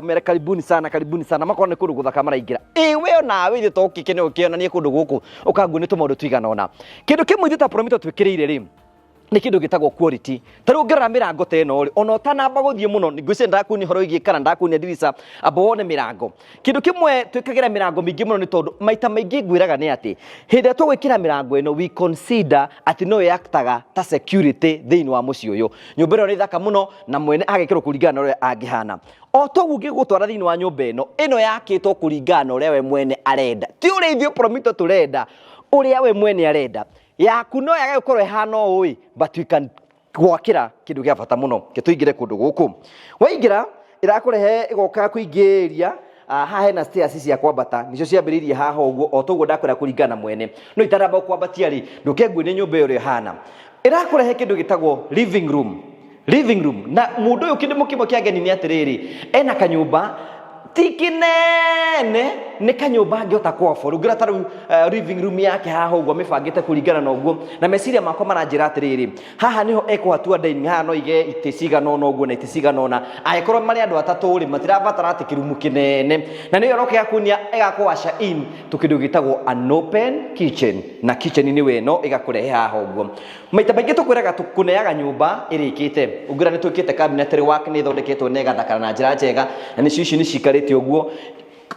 mere karibuni sana, karibuni sana, makorwo nĩ kũndũ gũthaka maraingĩra. Ĩ we onawe ithuĩ to ũkĩkene ũkĩonanie kũndũ gũkũ ũkanguo nĩ tũmaũndũ tũigana ũna. Kĩndũ kĩmwe ithuĩ ta Promito twĩkĩrĩire rĩ, nĩ kĩndũ gĩtagwo quality. Ta rĩu ũngĩrora mĩrango ta ĩno rĩ, ona ũtanamba gũthiĩ mũno, ngwĩciria ndakuonia ũhoro wĩgiĩ kana ndakuonia ndirica, amba wone mĩrango. Kĩndũ kĩmwe twĩkagĩra mĩrango mĩingĩ mũno nĩ tondũ maita maingĩ ngwĩraga nĩ atĩ hĩndĩ ĩrĩa tũgwĩkĩra mĩrango ĩno, we consider atĩ no ĩaktaga ta security thĩinĩ wa mũciĩ ũyũ. Nyũmba ĩno nĩ thaka mũno na mwene agekĩrwo kũringana na ũrĩa angĩhana. O toguo ngĩgũtwara thĩinĩ wa nyũmba ĩno, ĩno yakĩtwo kũringana na ũrĩa we mwene arenda, ti ũrĩa ithuĩ Promito tũrenda, ũrĩa we mwene arenda. Yaku no yage gũkorwo ĩhana ũũ ĩ, but we can gwakĩra kĩndũ gĩa bata mũno. Ke tũingĩre kũndũ gũkũ. Waingĩra ĩrakũrehe ĩgoka kũingĩria haha hena stairs cia kwambata, nĩcio ciambĩrĩirie haha ũguo o toguo ndakwĩra kũringana na mwene. No itanamba kwambatia rĩ, ndũke nguonie nyũmba ĩyo ũrĩa ĩhana. Ĩrakũrehe kĩndũ gĩtagwo living room. Living room, na mũndũ ũyũ kĩndũ kĩmwe kĩa ngeni nĩ atĩrĩrĩ, ena kanyũmba ti kĩnene, nĩ kanyũmba angĩhota kũ afford. Ũngĩrora ta rĩu living room yake haha ũguo amĩbangĩte kũringana na ũguo, na meciria makwa maranjĩra atĩrĩrĩ, haha nĩho ekũhatua dining, haha no ige itĩ cigana ũna ũguo na itĩ cigana ũna, angĩkorwo marĩ andũ atatũ rĩ, matirabatara atĩ kĩrumu kĩnene. Na nĩyo ĩroka ĩgakuonia ĩgakũwasha in to kĩndũ gĩtagwo an open kitchen, na kitchen nĩ we ĩno ĩgakũrehe haha ũguo. Maita maingĩ tũkwĩraga tũkũneaga nyũmba ĩrĩkĩte, ũngĩra nĩ twĩkĩte cabinetry work, nĩ ĩthondeketwo na ĩgathakara na njĩra njega, na nĩcio ici nĩ cikarĩte ũguo.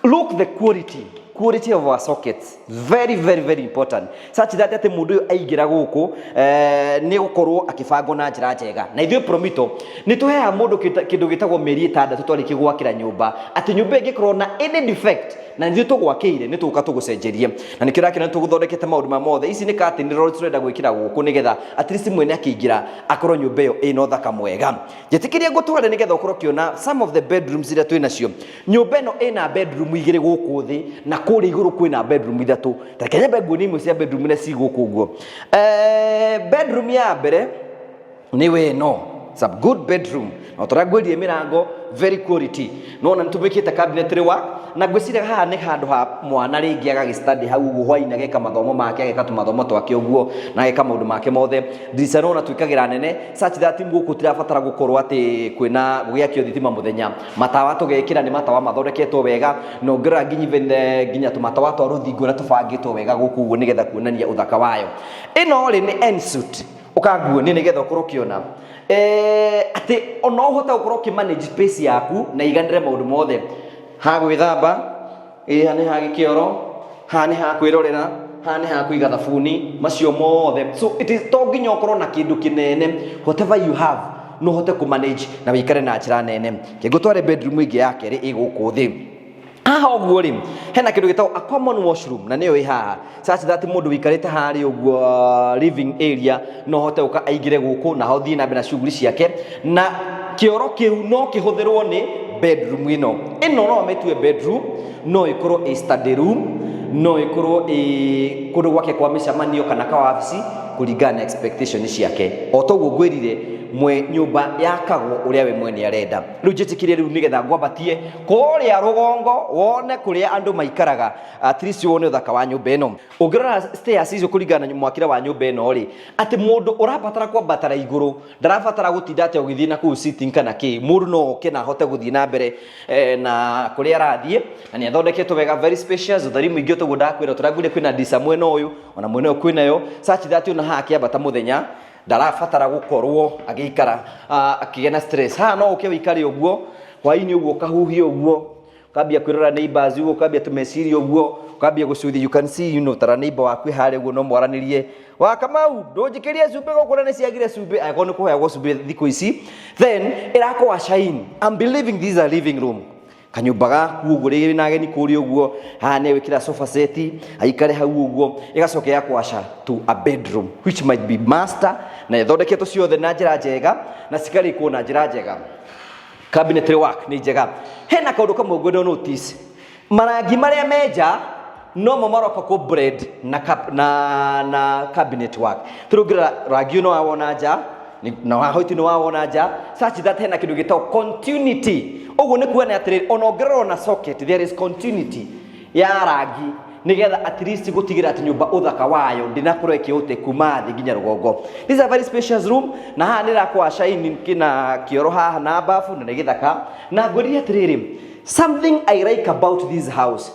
Look the quality of our sockets, very very very important, such that atĩ mũndũ ũyũ aingĩra gũkũ nĩ gũkorwo akĩbangwo na njĩra njega. Na ithuĩ Promito nĩ tũheaga mũndũ kĩndũ gĩtagwo mĩeri 6 twarĩkia gwakĩra nyũmba, atĩ nyũmba ĩngĩkorwo na any defect na ithuĩ tũgwakĩire nĩ tũgũka tũgũcenjerie. Na nĩkĩo ũrakĩona nĩ tũgũthondekete maũndũ ma mothe. Ici nĩ curtain rolls tũrenda gwĩkĩra gũkũ nĩgetha at least mwene akĩingĩra akorwo nyũmba ĩyo ĩna ũthaka mwega. Njĩtĩkĩrie ngũtware nĩgetha ũkorwo ũkĩona some of the bedrooms iria twĩ nacio. Nyũmba ĩno ĩna bedroom 2 gũkũ thĩ na kũrĩa igũrũ kwĩna bedroom 3. Ta reke nyambe nguonie imwe cia bedroom iria ci gũkũ ũguo. Bedroom ya mbere nĩ we ĩno. It's a good bedroom. Na ũtorĩa ngwĩrire mĩrango very quality. No ona nĩtũmĩkĩte cabinetry work, na ngwĩciria haha nĩ handũ ha mwana rĩngĩ agagĩstudy hau ũguo hwainĩ, ageka mathomo make, ageka tũmathomo twake ũguo na ageka maũndũ make mothe. Ndirica nĩwona twĩkagĩra nene such that gũkũ tirabatara gũkorwo atĩ kwĩna gũgĩakio thitima mũthenya. Matawa tũgekĩra nĩ matawa mathondeketwo wega, na ũngĩrora nginya even nginya tũmatawa twa rũthingo ũrĩa tũbangĩtwo wega gũkũ ũguo nĩgetha kuonania ũthaka wayo. Ĩno rĩ nĩ ensuite, ũkanguonia nĩgetha ũkorwo ũkĩona atĩ ona ũhote gũkorwo ũkĩmanage space yaku na iganĩre maũndũ mothe. Ha gwĩthamba, ĩha nĩ ha gĩkĩoro, haha nĩ ha kwĩrorera, haha nĩ ha kũiga thabuni, macio mothe. So it is to nginya ũkorwo na kĩndũ kĩnene, whatever you have no ũhote kũmanage na wĩikare na njĩra nene. Kĩngũtware bedroom ĩngĩ ya kerĩ ĩ gũkũ thĩ. Haha ũguo rĩ, hena kĩndũ gĩtagwo a common washroom, na nĩyo ĩ haha, such that mũndũ wĩikarĩte harĩa ũguo living area no ahote gũka aingĩre gũkũ na athiĩ na mbere na shughuli ciake, na kĩoro kĩu no kĩhũthĩrwo nĩ bedroom ĩno. Ĩno no amĩtue bedroom, no ĩkorwo ĩ study room, No ĩkorwo ĩ kũndũ gwake kwa mĩcemanio kana kawabici kũringana na expectation ciake. O toguo ngwĩrire, mwe nyũmba yakagwo ũrĩa we mwene arenda. Rĩu njĩtĩkĩrie rĩu nĩgetha ngwambatie kũrĩa rũgongo wone kũrĩa andũ maikaraga, at least wone ũthaka wa nyũmba ĩno. Ũngĩrora stairs icio kũringana na mwakĩre wa nyũmba ĩno rĩ, atĩ mũndũ ũrabatara kwambatara igũrũ ndarabatara gũtinda atĩ ũgĩthiĩ na kũu sitting kana kĩ. Mũndũ no oke na ahote gũthiĩ na mbere na kũrĩa arathiĩ, na nĩ athondeketwo wega, very spacious, ũtheri mũingĩ. Toguo ndakwĩra, tũrangũire kwĩna ndisa mwena ũyũ, ona mwena ũyũ kwĩnayo, such that ona haha akĩambata mũthenya ndarabatara gũkorwo agĩikara akĩgĩa na stress. Haha no ũke ũikare ũguo hwainĩ ũguo, ũkahuhia ũguo, ukambia kwirora neighbors ũguo, ukambia tũmeciria ũguo, ukambia gũcuthi. You can see, tara neighbor waku harĩa ũguo, no mwaranĩrie wa Kamau, ndũnjikĩrie cumbĩ gũkũ na nĩ ciagire cumbĩ, angĩkorwo nĩ kũheagwo cumbĩ thikũ ici. Then ĩrakorwo shine. I'm believing this is a living room, kanyũmba gaku ũguo rĩrĩ na ageni kũrĩa ũguo. Haha nĩ gwĩkĩra sofa set aikare hau ũguo, ĩgacoka ĩgakwasha to a bedroom which might be master, na ĩthondeketwo ciothe na njĩra njega na cikarĩkwo na njĩra njega. Cabinetry work nĩ njega. Hena kaũndũ kamwe ngwenda notice: marangi marĩa menja nomo maroka kũ blend na cabinet work. Tũrũngĩra rangi ũyũ no wawona nja na wa white, nĩ wawona nja, such that hena kĩndũ gĩtagwo continuity. Ũguo nĩ kuona atĩrĩrĩ, ona ũngĩrora na socket, there is continuity ya rangi, nigetha at least gũtigĩra atĩ nyũmba ũthaka wayo ndĩnakorwo ĩkĩũte kuma thĩ nginya rũgongo. This is a very spacious room, na haha nĩ ĩrakorwo shine kĩna kĩoro haha na bafu, na nĩ gĩthaka. Na ngwĩrire atĩrĩrĩ, something I like about this house,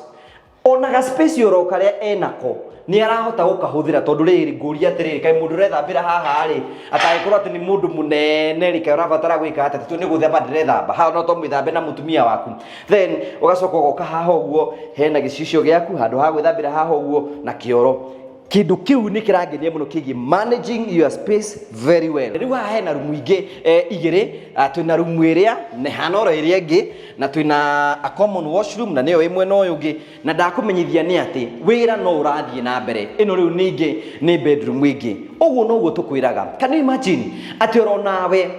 ona ga space oro karĩa enako nĩ arahota gũkahũthĩra, tondũ rĩrĩ, ngũria atĩrĩrĩ, kaĩ mũndũ ũrethambĩra haha rĩ, atangĩkorwo atĩ nĩ mũndũ mũnene rĩ, kaĩ ũrabatara gwĩka atĩa? Tondũ nĩ gũthamba ndĩrethamba haha, no to mwĩthambe na mũtumia waku. Then ũgacoka ũgoka haha ũguo, hena gĩcicio gĩaku handũ ha gwĩthambĩra haha ũguo na kĩoro. Kĩndũ kĩu nĩ kĩrangenia mũno kĩgiĩ managing your space very well. Rĩu haha hena rumu ingĩ igĩrĩ. Twĩna rumu ĩrĩa na hana oro ĩrĩa ĩngĩ, na twĩna a common washroom, na nĩyo ĩ mwena ũyũ ũngĩ. Na ndakũmenyithia nĩ atĩ wĩra no ũrathiĩ na mbere. Ĩno rĩu ningĩ nĩ bedroom ĩngĩ. Ũguo noguo tũkwĩraga. Can you imagine atĩ oro nawe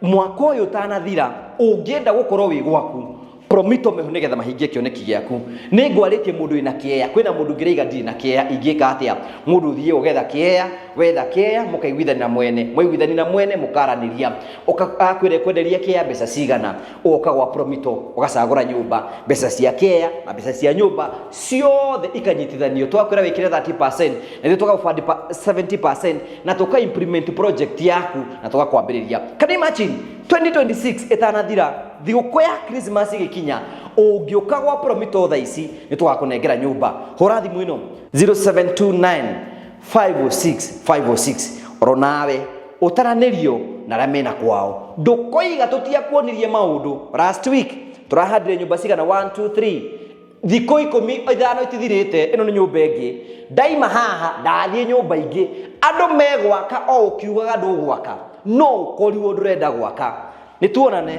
mwaka ũyũ ũtanathira ũngĩenda gũkorwo wĩ gwaku, Promito meho nĩgetha mahingie kĩoneki gĩaku. Nĩ ngwarĩtie mũndũ wĩna kĩea, kwĩna mũndũ ũngĩraiga ndirĩ na kĩea, ingĩka atĩa? Mũndũ ũthiĩ ũgetha kĩea, wetha kĩea, mũkaiguithania na mwene, mwaiguithania na mwene mũkaranĩria, akwĩra kwenderia kĩea mbeca cigana, ũgoka gwa Promito ũgacagũra nyũmba, mbeca cia kĩea na mbeca cia nyũmba ciothe ikanyitithanio. Twakwĩra wĩkĩre 30% na ithuĩ tũgagũbandi 70% na tũka implement project yaku na tũgakwambĩrĩria. Can you imagine 2026 ĩtanathira, thigũkũ ya Christmas ĩgĩkinya, ũngĩũka gwa Promito thaa ici nĩ tũgakũnengera nyũmba. Hũra thimũ ĩno 0729 506 506, oro nawe ũtaranĩrio na arĩa mena kwao. Ndũkoiga tũtiakuonirie maũndũ. Last week tũrahandire nyũmba cigana? 1 2 3. Thikũ 15 itithirĩte, ĩno nĩ nyũmba ĩngĩ. Ndaima haha ndathiĩ nyũmba ingĩ andũ megwaka, o ũkiugaga ndũgwaka, no ũkorirwo ndũrenda gwaka. Nĩ tuonane.